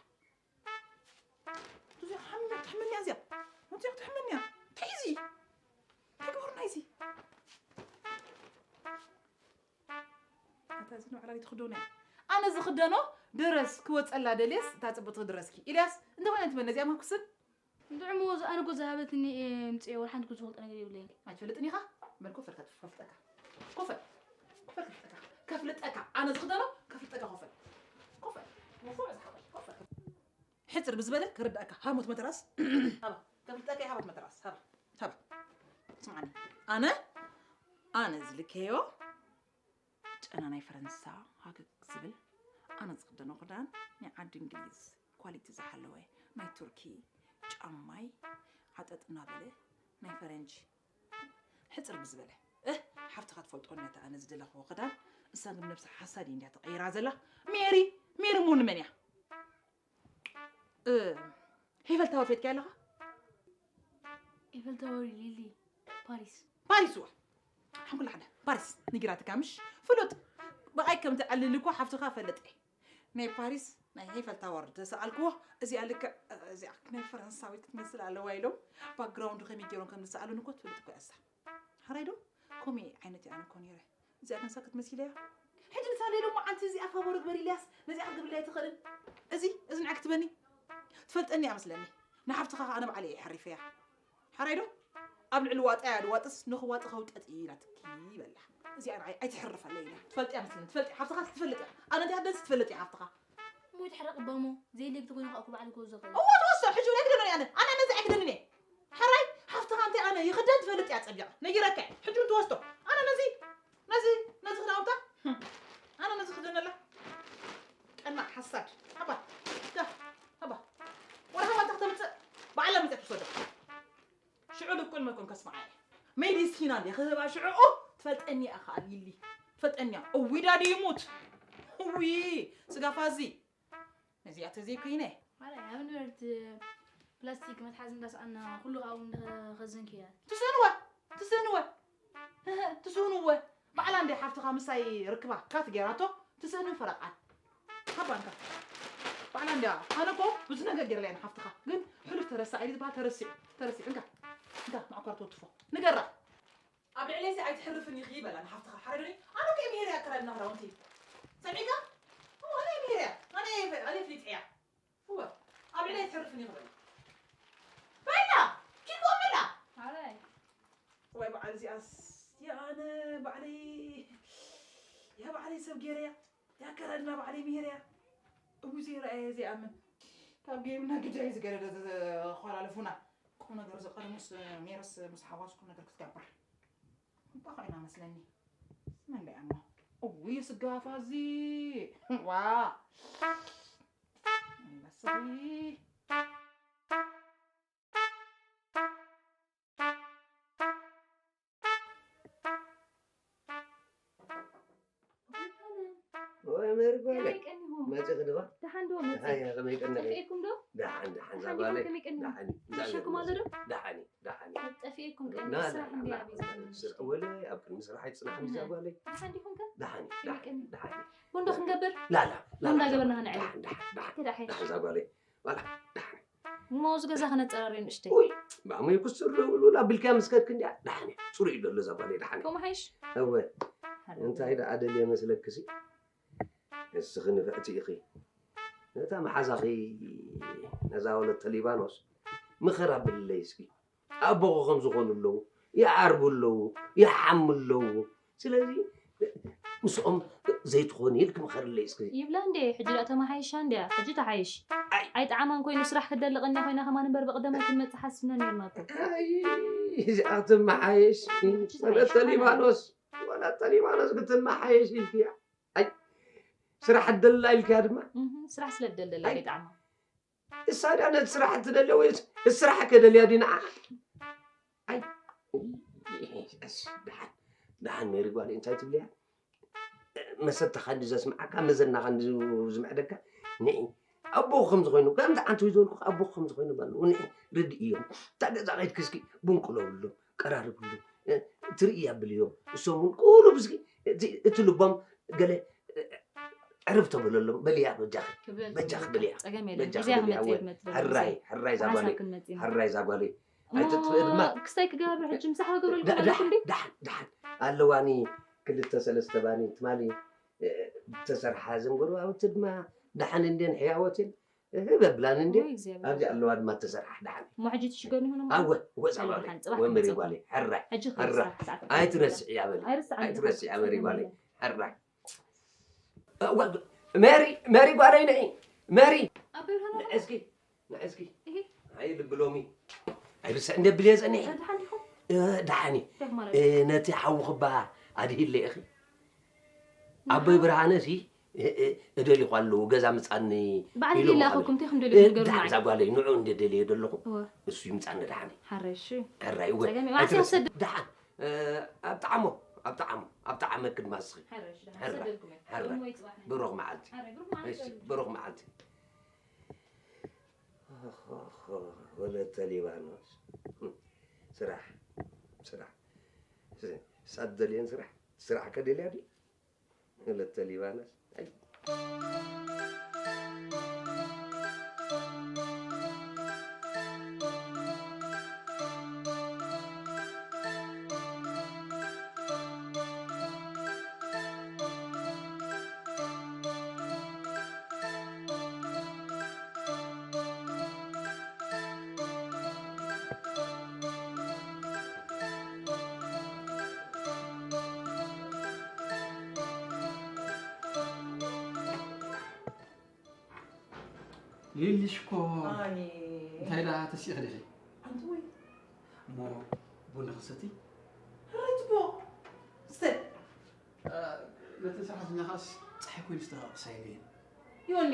እዚኣ ሓምያ ትሕመንያ እዚኣ። እዚኣ ትሕመንያ። እንታይ እዚ? እንታይ ግበሩና እዚ? ኣታ እዚ ንባዕላ ትኽደኖ እያ። ኣነ ዝኽደኖ ድረስ ክወፀላ ደልየስ እታ ፅብቕቲ ክድረስኪ። ኢልያስ፣ እንታይ ኮይና ትበል ነዚኣ ማኩስን? እንድዕሞ እዚ ኣነ ጎ ዝሃበትኒ እየ ምፅኤ፣ ወላ ሓንቲ ጎ ዝፈልጦ ነገር የብለይን። ኣይትፈልጥን ኢኻ? በል ኮፈል ከፍ-፣ ከፍልጠካ። ኮፈል። ኮፈል ከፍልጠካ። ከፍልጠካ። ኣነ ዝኽደኖ ከፍልጠካ ኮፈል። ኮፈል። ንፉዕ ዝሓወይ። ኮፈል። ሕፅር ብዝበለ ክርዳእካ። ሃሞት መተራስ። ሃባ። ከፍልጠካ እየ ሃሞት መተራስ። ሃባ። ሃባ። ስምዓኒ። ኣነ፣ ኣነ ዝልከዮ ጨና ናይ ፈረንሳ ሃገግ ዝብል፣ ኣነ ዝኽደኖ ክዳን ናይ ዓዲ እንግሊዝ ኳሊቲ ዝሓለወ፣ ናይ ቱርኪ ጫማይ ዓጠጥ እናበለ ናይ ፈረንጂ ሕፅር ብዝበለ። እህ፣ ሓፍትኻ ትፈልጦ ነታ ኣነ ዝደለኽዎ ክዳን፣ እሳ ግን ነብሳ ሓሳድ እንድያ ተቐይራ ዘላ። ሜሪ፣ ሜሪ ሙን መን እያ? እ፣ ሄፈል ታወር ፈትካ ኣለኻ? ኤፈል ታወር ሊሊ፣ ፓሪስ። ፓሪስ እዋ። ሓንኩላ ሓደ ፓሪስ ንጊራትካ ምሽ? ፍሉጥ። ብኣይ ከም ትዕልል እኮ ሓፍትኻ ፈልጥ እየ። ናይ ፓሪስ ናይ ሄፈል ታወር ተሰኣልክዎ፣ እዚኣ ልክዕ፣ እዚኣ ናይ ፈረንሳዊት ክትመስል ኣለዋ ኢሎም ባክግራውንዱ ከመይ ገይሮም ከም ዝሰኣሉን እኮ ትፈልጥ እኮ እያ እሳ። ሓራይ ዶ? ከምኡ ዓይነት እየ ኣነ እኮ ነይረ። እዚኣ ግን ሰክት መሲለያ። ሕጂ ንሳ ለይሎ መዓልቲ እዚኣ ፋቮር ግበር ኢልያስ፣ ነዚኣ ክትገብርለይ ኣይትኽእልን። እዚ፣ እዚ ንዓይ ክትበኒ? ትፈልጠኒ እያ መስለኒ። ንሓፍትኻ ኸኣ ኣነ ባዕለይ እየ ሓሪፈያ። ሓራይ ዶ? ኣብ ልዕሊ ዋጣ እያ ድዋጥስ፣ ንኽዋጢ ከውጠጥ እዩ ኢላትኪ በላ። እዚኣ ንዓይ ኣይትሕርፈለይ ኢላ። ትፈልጥያ መስለኒ፣ ትፈልጥያ። ሓፍትኻ ትፈልጥ እያ። ኣነ እንታይ ኣደንሲ ትፈልጥ እያ ሓፍትኻ። እሞ ይትሕረቕ እባ እሞ፣ ዘየድልየኪ ተኾይኑ ኸኣ እኮ ባዕሉ ክወስዶ ይኽእል እዩ። እዋ ትወስዶ፣ ሕጂ እውን ኣይክደኖን እየ ኣነ። ኣነ ነዚ ኣይክደንን እየ። ሕራይ፣ ሓፍትኻ እንታይ ኣነ ይኽደን ትፈልጥ እያ ጸቢቓ። ነጊረካ እየ። ሕጂ እውን ትወስዶ። ኣነ ነዚ፣ ነዚ፣ ነዚ ክዳውንታ፣ ህም፣ ኣነ ነዚ ክደነላ። ቀናእ ሓሳድ። ሃባ፣ ዳ፣ ሃባ። ወላ ሃባ እንተ ክተምጽእ፣ ባዕላ መጽያ ትወስዶ። ሽዑ ልቁል መኮን ከስምዓ እየ። ሜዲሲና እንደ ክህባ ሽዑ ትፈልጠኒ እያ ኸኣ ሊሊ። ትፈልጠኒ እያ። እዊ ዳዲ ይሙት። እዊ ስጋ ፋዚ። ነዚኣ ተዘይኮይነ። ማለት ያምን ፕላስቲክ መትሓዚ እንዳሰኣና ኩሉ ካብኡ እንዳኸዘንክያ። ትስእንወ ትስእንወ ትስእንወ ባዕላ እንደ ሓፍትኻ ምሳይ ርክባ ካት ገይራቶ ትስእን ፈረቓን ሃባንካ ባዕላ እንዲያ ኣነ እኮ ብዙ ነገር ገይርላ እየ ንሓፍትኻ ግን ሕሉፍ ተረሳዒ ዝበሃል ተረሲዑ ተረሲዑ እንካ እንካ ማዕኳር ተወትፎ ንገራ ኣብ ልዕለይሲ ኣይትሕርፍን ኢኺ በላ ንሓፍትኻ ሓረዶኒ ኣነ ከ ምሄር እያ ኣከዳድና ክዳውንቲ ሰሚዕካ ኣነ ምሄር እያ ኣነ ኣነ ፍሊጥ እያ እወ ኣብ ልዕለይ ኣይትሕርፍን ኢኺ በላ በላ ኪድኩም በላ ሓራይ ወይ በዓል እዚኣስ ያነ ባዕለይ ያ ባዕለይ ሰብ ገይረያ ያ ኣከዳድና ባዕለይ ምሄር እያ እቡ ዘይረኣየ ዘይኣምን ካብ ገይምና ግዳይ ዝገደደ ዘኾላልፉና ቁም ነገር ዝቀድሙስ ሜሮስ ምስ ሓዋስ ቁም ነገር ክትገብር እባ ኮይና መስለኒ መን ደኣ እሞ እውይ ስጋፋ እዚ ዋ መስሊ ወይ መርጓለ መጽእ ክድባ ደሓን ዶ መጽእ ከመይ ቀነኺ ጠፊኤኩም ዶ ደሓን ደሓን ዛጓለ ደሓን ይሸኩም ኣሎ ዶ ደሓን ደሓን ጠፊኤኩም ቀኒ ስራሕ እንዲ ኣብ እዩ ወለ ኣብ ቅድሚ ስራሕ ኣይጽናሕ ዛጓለ ደሓን ዲኹም ከ ደሓን ከመይ ቀኒ ደሓን ቡንዶ ክንገብር ላላ ቡንዳ ገበርና ክንዕል ደሓን ደሓን ተዳሐሽ ደሓን ዛጓለ ዋላ ደሓን ሞዝ ገዛ ክነጸራሪ ንእሽተይ ውይ ባሙይ ክስር ደውሉላ ብልካ ምስከድክ እንዲያ ደሓን ጽሩይ ዘሎ ዛጓለ ደሓን ከምኡ ሓይሽ እወ እንታይ ደኣ ደልየ መስለክሲ እስኺ ንፍዕቲ ኢኺ ነታ መሓዛኺ ነዛ ወለተ ሊባኖስ ምኽር ኣብልለይ እስኪ ኣቦኹ ከም ዝኾኑ ኣለዉ ይዓርቡ ኣለዉ ይሓሙ ኣለዉ ስለዚ ምስኦም ዘይትኾኒ ኢልክ ምኸርለይ እስኪ ይብላ እንዴ ሕጂ ዳ ተመሓይሻ እንድያ ሕጂ ተሓይሽ ኣይ። ኣይጠዓማን ኮይኑ ስራሕ ክደሊ ቀንያ ኮይና ከማን እምበር ብቕደም ኣይትመጽእ ሓስብና ነርና እኮ ኣይ እዚኣ ክትመሓየሽ ወለተ ሊባኖስ ወለተ ሊባኖስ ክትመሓየሽ ኢልክያ ኣይ ስራሕ ደላ ኢልክያ ድማ እህ፣ ስራሕ ስለ ደለላ ኣይጠዓማ እሳ ድኣ ነቲ ስራሕ እትደልያ ወይስ እቲ ስራሕ ከደልያ ድዩ ንዓ ኣይ እስ፣ ደሓን ደሓን ሜሪ ጓል እንታይ ትብልያ መሰተኻ እንዲ ዘስምዓካ መዘናኻ እንዲ ዝምዕደካ ንዒ ኣቦኹ ከም ዝኾይኑ ከምዚ ዓንቱ ዝበልኩ ኣቦኹ ከም ዝኾይኑ በሉ ንዒ ርድእዮም እታ ገዛ ከይድኪ እስኪ ቡን ቅለብሎም ቀራርብሎም ትርኢ ኣብልዮም እሶም እውን ቁሩብ እስኪ እቲ ልቦም ገለ ዕርብ ተብለሎም በልያ በጃኺ በጃኺ በልያ በጃኺ በልያ ወይ ሕራይ ሕራይ ዛጓለይ ሕራይ ዛጓለይ ኣይትጥፍእ ድማ ክስታይ ክገብር ሕጂ ምሳሕ ክገብረልኩም ኣለኩም ዲ ደሓን ደሓን ኣለዋኒ ክልተ ሰለስተ ባኒ ትማሊ ተሰርሓ ዘንጎርባብቲ ድማ ደሓን እንዴን ሕያወትን እህ በብላን እንዴ ኣብዚ ኣለዋ ድማ ተሰርሓ ደሓን እሞ ሕጂ ትሽገኑ ይሁን ኣወ ወፃ ባለ ወመሪ ጓለ ሕራይ ሕራይ ኣይትረስዕ ያበል ኣይትረስዕ ያበል ጓለ ሕራይ ሜሪ ሜሪ ጓለይ ነይ ሜሪ እስኪ እስኪ ኣይ ልብሎሚ ኣይርስዕ እንደ ብልየ ፀኒሕ ደሓን ነቲ ሓዊ ክባ ኣድሂለ ኢኺ ኣቦይ ብርሃነ ሲ እደሊኹ ኣለዉ ገዛ ምፃኒ ባዕለይ ኢሉ ይላኸኩም እንታይ ከም ደልዩ ንገሩ ደሓን እዛ ጓለይ ንዑ እንደ ደልየ ዘለኹ እወ እሱ ይምፃኒ ደሓን ሓረሽ ሕራይ እወ ጸገም እዩ። ማዕስ ኣይትረስዕ። ይወሰድ? ደሓን ኣብ ጣዕሞ ኣብ ጣዕሞ ኣብ ጣዕመ ክድማስኺ ሕራይ ሕራይ ብሩኽ መዓልቲ እሺ ብሩኽ መዓልቲ ወለተ ሊባኖስ ስራሕ ስራሕ ሳት ደልየን ስራሕ ስራሕ ከደልያ ድዩ ወለተ ሊባኖስ ሊሊ ሽኮር ኣኒ እንታይ ደኣ ተሲእኺ ዲኺ ኣንቲ ወይ እሞ ቡን ዶ ክንሰቲ ሕራይ ጽቡቕ ስተ ነተን ሰራሕተኛኻስ ጸሓይ ኮይኑ ዝተቐቕሳ የብየን ዮኒ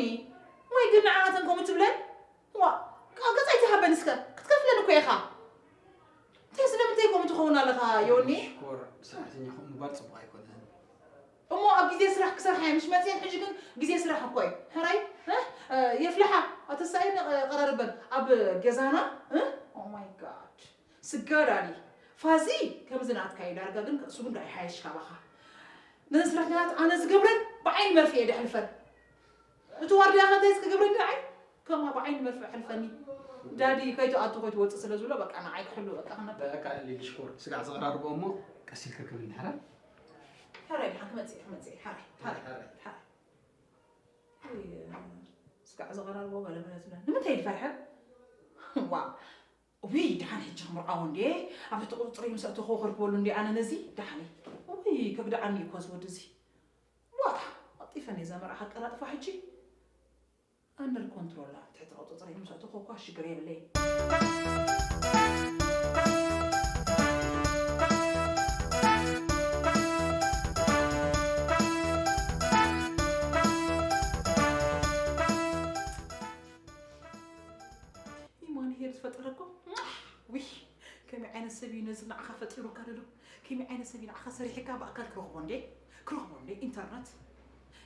ወይ ግን ንዓኣተን ከምኡ ትብለን ዋ ካብ ገጽ ኣይትሃበን እስከ ክትከፍለን እኮ ኢኻ እንታይ ስለምንታይ ከምኡ ትኸውን ኣለኻ ዮኒ ሽኮር ሰራሕተኛ ከምኡ ምባል ጽቡቕ ኣይኮነን እሞ ኣብ ግዜ ስራሕ ክሰርሓ እየ፣ ምሽ መፅየን። ሕጂ ግን ግዜ ስራሕ እኮ እዩ። ሕራይ የፍልሓ ኣተሳኢን ቀራርበን ኣብ ገዛና። Oh my God፣ ስጋዳዲ ፋዚ ከምዚ ናትካ እዩ ዳርጋ። ግን እሱ ግን ዳኣ ይሓየሽ ካባኻ። ነዘን ሰራሕተኛታት ኣነ ዝገብረን ብዓይኒ መርፍእ እየ ደሕልፈን። እቲ ዋርድያ ከ እንታይ ዝክገብረኒ ንዓይ? ከማ ብዓይኒ መርፍእ ሕልፈኒ። ዳዲ ከይትኣቱ ከይትወፅእ ስለ ዝብሎ በቃ ንዓይ ክሕሉ በቃ ክነብር። በቃ ሊሊ ሽኮር ስጋዕ ዘቐራርቦ እሞ ቀስ ኢልካ ክብል እንድሕራ። ሕራይ ድሓን ክመፅእ እየ ክመፅእ እየ። ሕራይ ሕራይ ሕራይ። ሕራይ። ውይ፣ ስጋዕ ዘቐራርቦ ገለ መለ ትብለን ንምንታይ ድፈርሐ? ዋ ውይ፣ ደሓን ሕጂ ክምርዓዎ እንዴ? ኣብ ትሕቲ ቁፅፅር ምስ ኣእተኹዎ ከርክበሉ እንዴ ኣነ ነዚ? ደሓን እዩ። ውይ፣ ከግድዓኒ እዩ እኮ እዚ ወዲ እዚ። ዋ፣ ቀልጢፈ ነዛ መርዓ ከቀላጥፋ ሕጂ። ኣንደር ኮንትሮል ኣብ ትሕቲ ቁፅፅር ምስ ኣእተኹዎ እኳ ሽግር የብለይን። ኢማን ሄር ዝፈጠረኩም። ዊህ፣ ከመይ ዓይነት ሰብ እዩ ነዚ ንዓኻ ፈጢሩካ ደሎ? ከመይ ዓይነት ሰብ እዩ ንዓኻ ሰሪሕካ ብኣካል ክረኽቦ እንዴ? ክረኽቦ እንዴ? ኢንተርነት፣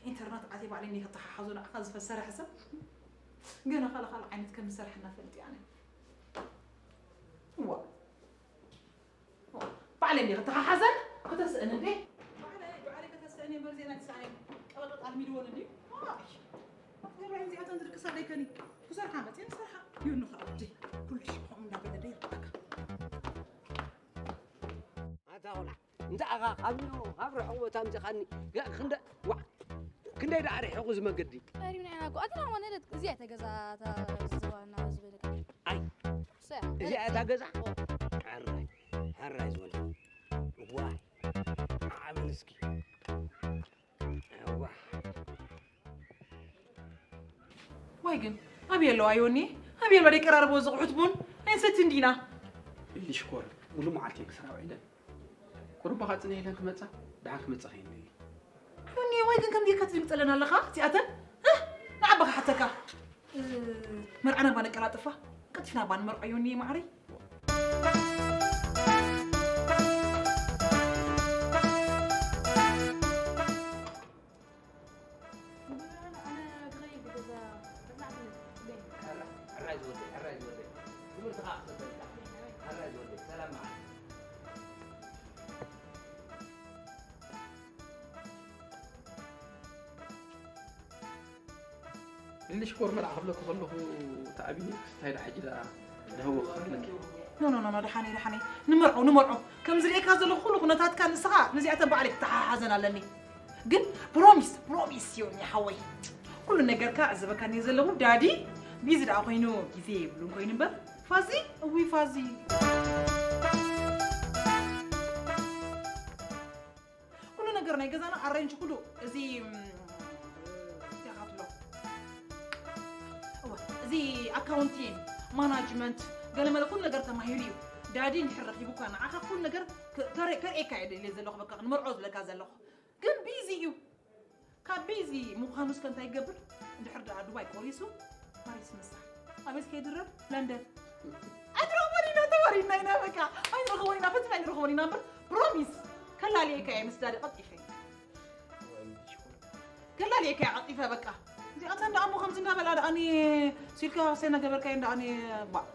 ኢንተርነት ኣትየ ባዕለይ እንዴ ከተሓሓዞ ንዓኻ ዝፈሰረሐ ሰብ? ገና ካልእ ካልእ ዓይነት ከም ዝሰርሐና ፈልጥ እየ ኣነ። እዋ። ባዕለይ እንዴ ከተሓሓዘን ከተስእን እንዴ? ባዕለይ፣ ባዕለይ ከተስእን እየ እምበር እዚአን ኣይትስኣነን። ቀበጥ ኣልሚድወን እንዴ? ዋይ። ኣትገብረን እዚኣተን ዝድቅሳ ደይከኒ። ክሰርሓ መፅየን ሰርሓ። ይሁን ከዓ ወዲ። ኩሉ ሽኮም እንዳበለ ደይ ይርዳእካ። ኣታ ቆልዓ፣ እንተ ኣኻ ካብ ኒሆ፣ ካብ ርሑቕ ቦታ ኣምጺኻኒ፣ ገ-፣ ክንደ-፣ ዋዕ፣ ክንደይ ደኣ ርሒቑ እዚ መገዲ? ቀሪብና ኢና እኮ። ኣታ ደኣ ማለት እዚኣ እታ ገዛ፣ እታ ዝባና ዝበለካ። ኣይ፣ እዚኣ እዚኣ እታ ገዛ? ኦ። ሕራይ፣ ሕራይ ዝበለ። ዋይ፣ ዓብል እስኪ። እዋ። ዋይ ግን፣ ኣበይ ኣለዋ ዮኒ? ኣበይ ኣለዋ ደይቀራረብዎ ዝቕሑት ቡን? ኣይንሰቲ እንዲና። ኢሊ ሽኮር፣ ሙሉ መዓልቲ እየ ክስራሕ ውዒለ። ቁሩብ ባኻ ጽነ ኢለን ክመጻ፣ ደሓን ክመጻ ከይንደሊ። ዮኒ፣ ዋይ ግን ከም ጌርካ ትድንግጸለን ኣለኻ? እዚኣተን? እህ? ንዓባ ክሓተካ። እ፣ መርዓና እባ ነቀላጥፋ። ቀልጢፍና እባ ንመርዖ ዮኒ ማዕረይ። ሕራይ ዝወደይ፣ ሕራይ ዝወደይ። ትምህርትኻ ክትበልዕ። ሕራይ ዝወደይ፣ ሰላም መዓልቲ። ሊሊ ሽኮር መርዓ ክብለኪ ከለኹ ተኣቢኒ ክስታይ ዳ ሕጂ ዳ ደህወ ክኽርለኪ። ኖ፣ ኖ፣ ኖ፣ ኖ፣ ደሓነይ፣ ደሓነይ። ንመርዖ፣ ንመርዖ። ከም ዝርእየካ ዘለኹ ኩሉ ኩነታትካ ንስኻ፣ ነዚኣተን ባዕለይ ክተሓሓዘን ኣለኒ። ግን ፕሮሚስ፣ ፕሮሚስ ዮኒ ሓወይ። ኩሉ ነገርካ ዕዘበካ እየ ዘለኹ። ዳዲ ቢዚ ደኣ ኮይኑ ግዜ የብሉን ኮይኑ እምበር። ፋዚ፣ እውይ ፋዚ። ኩሉ ነገር ናይ ገዛና ኣሬንጅ ኩሉ እዚ፣ ም፣ እንታይ ኢኻ ትብሎ? እወ፣ እዚ ኣካውንቲንግ፣ ማናጅመንት፣ ገለመለ ኩሉ ነገር ተማሂሩ እዩ። ዳዲ እንድሕር ረኺቡካ ንዓኻ ኩሉ ነገር ከ-፣ ከረ-፣ ከርእየካ እየ ደልየ ዘለኹ፣ በቃ ክንመርዖ ዝብለካ ዘለኹ። ግን ቢዚ እዩ። ካብ ቢዚ ምዃኑ እስከ እንታይ ይገብር? እንድሕር ደኣ ዱባይ ቆሪሱ፣ ፓሪስ ምሳሕ። ኣበይ ከይድረር? ለንደን። ኣይትረኽቦን ኢና፣ ተወሪድና ኢና በቃ። ኣይንረኽቦን ኢና፣ ፈጺምና ኣይንረኽቦን ኢና እምበር፣ ፕሮሚስ። ከላልየካ እየ ምስ ዳዲ ቀልጢፈ። ከላልየካ እየ ቀልጢፈ በቃ። እዚኣተን ደኣ እሞ ከምዚ እንዳበላ ደኣኒ ሲልካ ሰይ እናገበርካየን ደኣኒ ባ።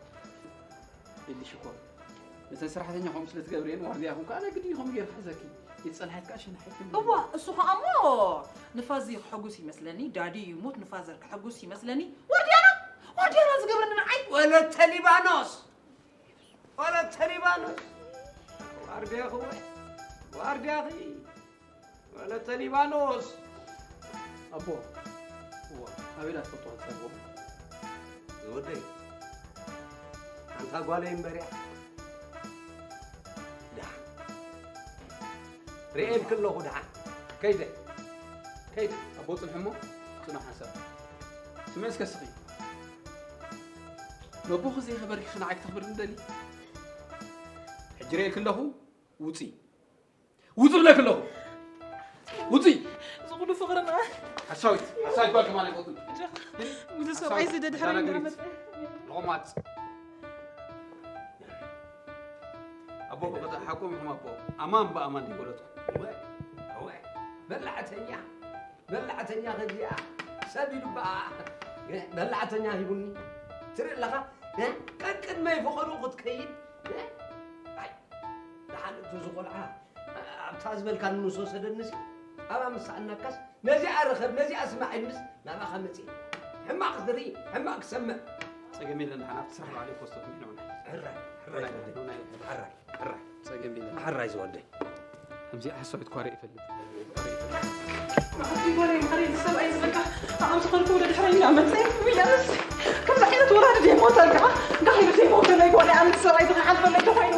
ኢልሽ እኮ። ነተን ሰራሕተኛ ከምኡ ስለ ትገብርየን ዋርድያ ኹን ከኣ ናይ ግድን ከምኡ ገይሩ ክሕዘኪ። ይጸንሓት ከኣ ሸናሒት እዋ፣ እሱ ኸኣ እሞ ንፋዚ ክሕጉስ ይመስለኒ፣ ዳዲ ይሙት ንፋዘር ክሕጉስ ይመስለኒ። ዋርድያና፣ ዋርድያና ዝገብረኒ ንዓይ። ወለተ ሊባኖስ፣ ወለተ ሊባኖስ፣ ዋርድያኺ ወይ፣ ዋርድያኺ፣ ወለተ ሊባኖስ። ኣቦ፣ እዋ፣ ኣበይ ዳ ትፈልጦ ክትጸግቦ? ዝወደይ፣ ኣንታ ጓለይ እምበርያ። ደሓን። ርእየልኪ ኣለኹ ደሓን። ከይደ። ከይደ። ኣቦ ጽንሑ እሞ፣ ጽኑዕ ሓንሳብ። ስምዒ እስከ ስኺ። ነቦኺ ዘይኸበርኪ ንዓይ ክተኽብርኒ ደሊ? ሕጂ ርእየልኪ ኣለኹ፣ ውጺ። ውጺ ብለኪ ኣለኹ። ውጺ። እዚ ኩሉ ፍቕርና። ሓሳዊት፣ ሓሳዊት ጓል ከማን ኣይፈቱን። እዚ ሰብኣይ እዚ ደድሕረይ ተናገሪት። እንዳመጸ። ሎማጽ። ኣቦ፣ ብቐጥታ ሓቆም ኢኹም ኣቦ። ኣማን ብኣማን ይወለድኩም። እወ፣ እወ። በላዕተኛ በላዕተኛ ከዚኣ ሰብ ኢሉ በኣ በላዕተኛ ሂቡኒ ትርኢ ኣለኻ። ቀቅድመይ ፈቐዱ ክትከይድ ኣይ ደሓን እቲ ዝቆልዓ ኣብታ ዝበልካ ንዝወሰደንሲ ኣብኣ ምስ ሰኣናካስ ነዚኣ ርኸብ ነዚኣ ስማዕ ኢልንስ ናባኻ መፅእ። ሕማቕ ክትርኢ ሕማቕ ክሰምዕ። ጸገም የለን፣ ንሓና ኣብቲ ስራሕ ባዕለይ ክወስዶ ክምሕነውና። ሕራይ ሕራይ ዝወደይ። ሕራይ ሕራይ። ጸገም የለን። ሕራይ ዝወደይ። ከምዚኣ ሓሳዊት ኳሪ ይፈልጥ። ማዕዲ ጓለይ ማዕዲ ሰብኣይ ዝበልካ ዓም ዝኾንኩ ወደ ድሕረይ እንዳመፀ ውያንስ ከምዚ ዓይነት ወራዲ ዘይሞተልካ ጋሂዱ ዘይሞተለይ ጓለይ ኣንስ ሰብኣይ ዝኸሓልፈለይ ተኾይኑ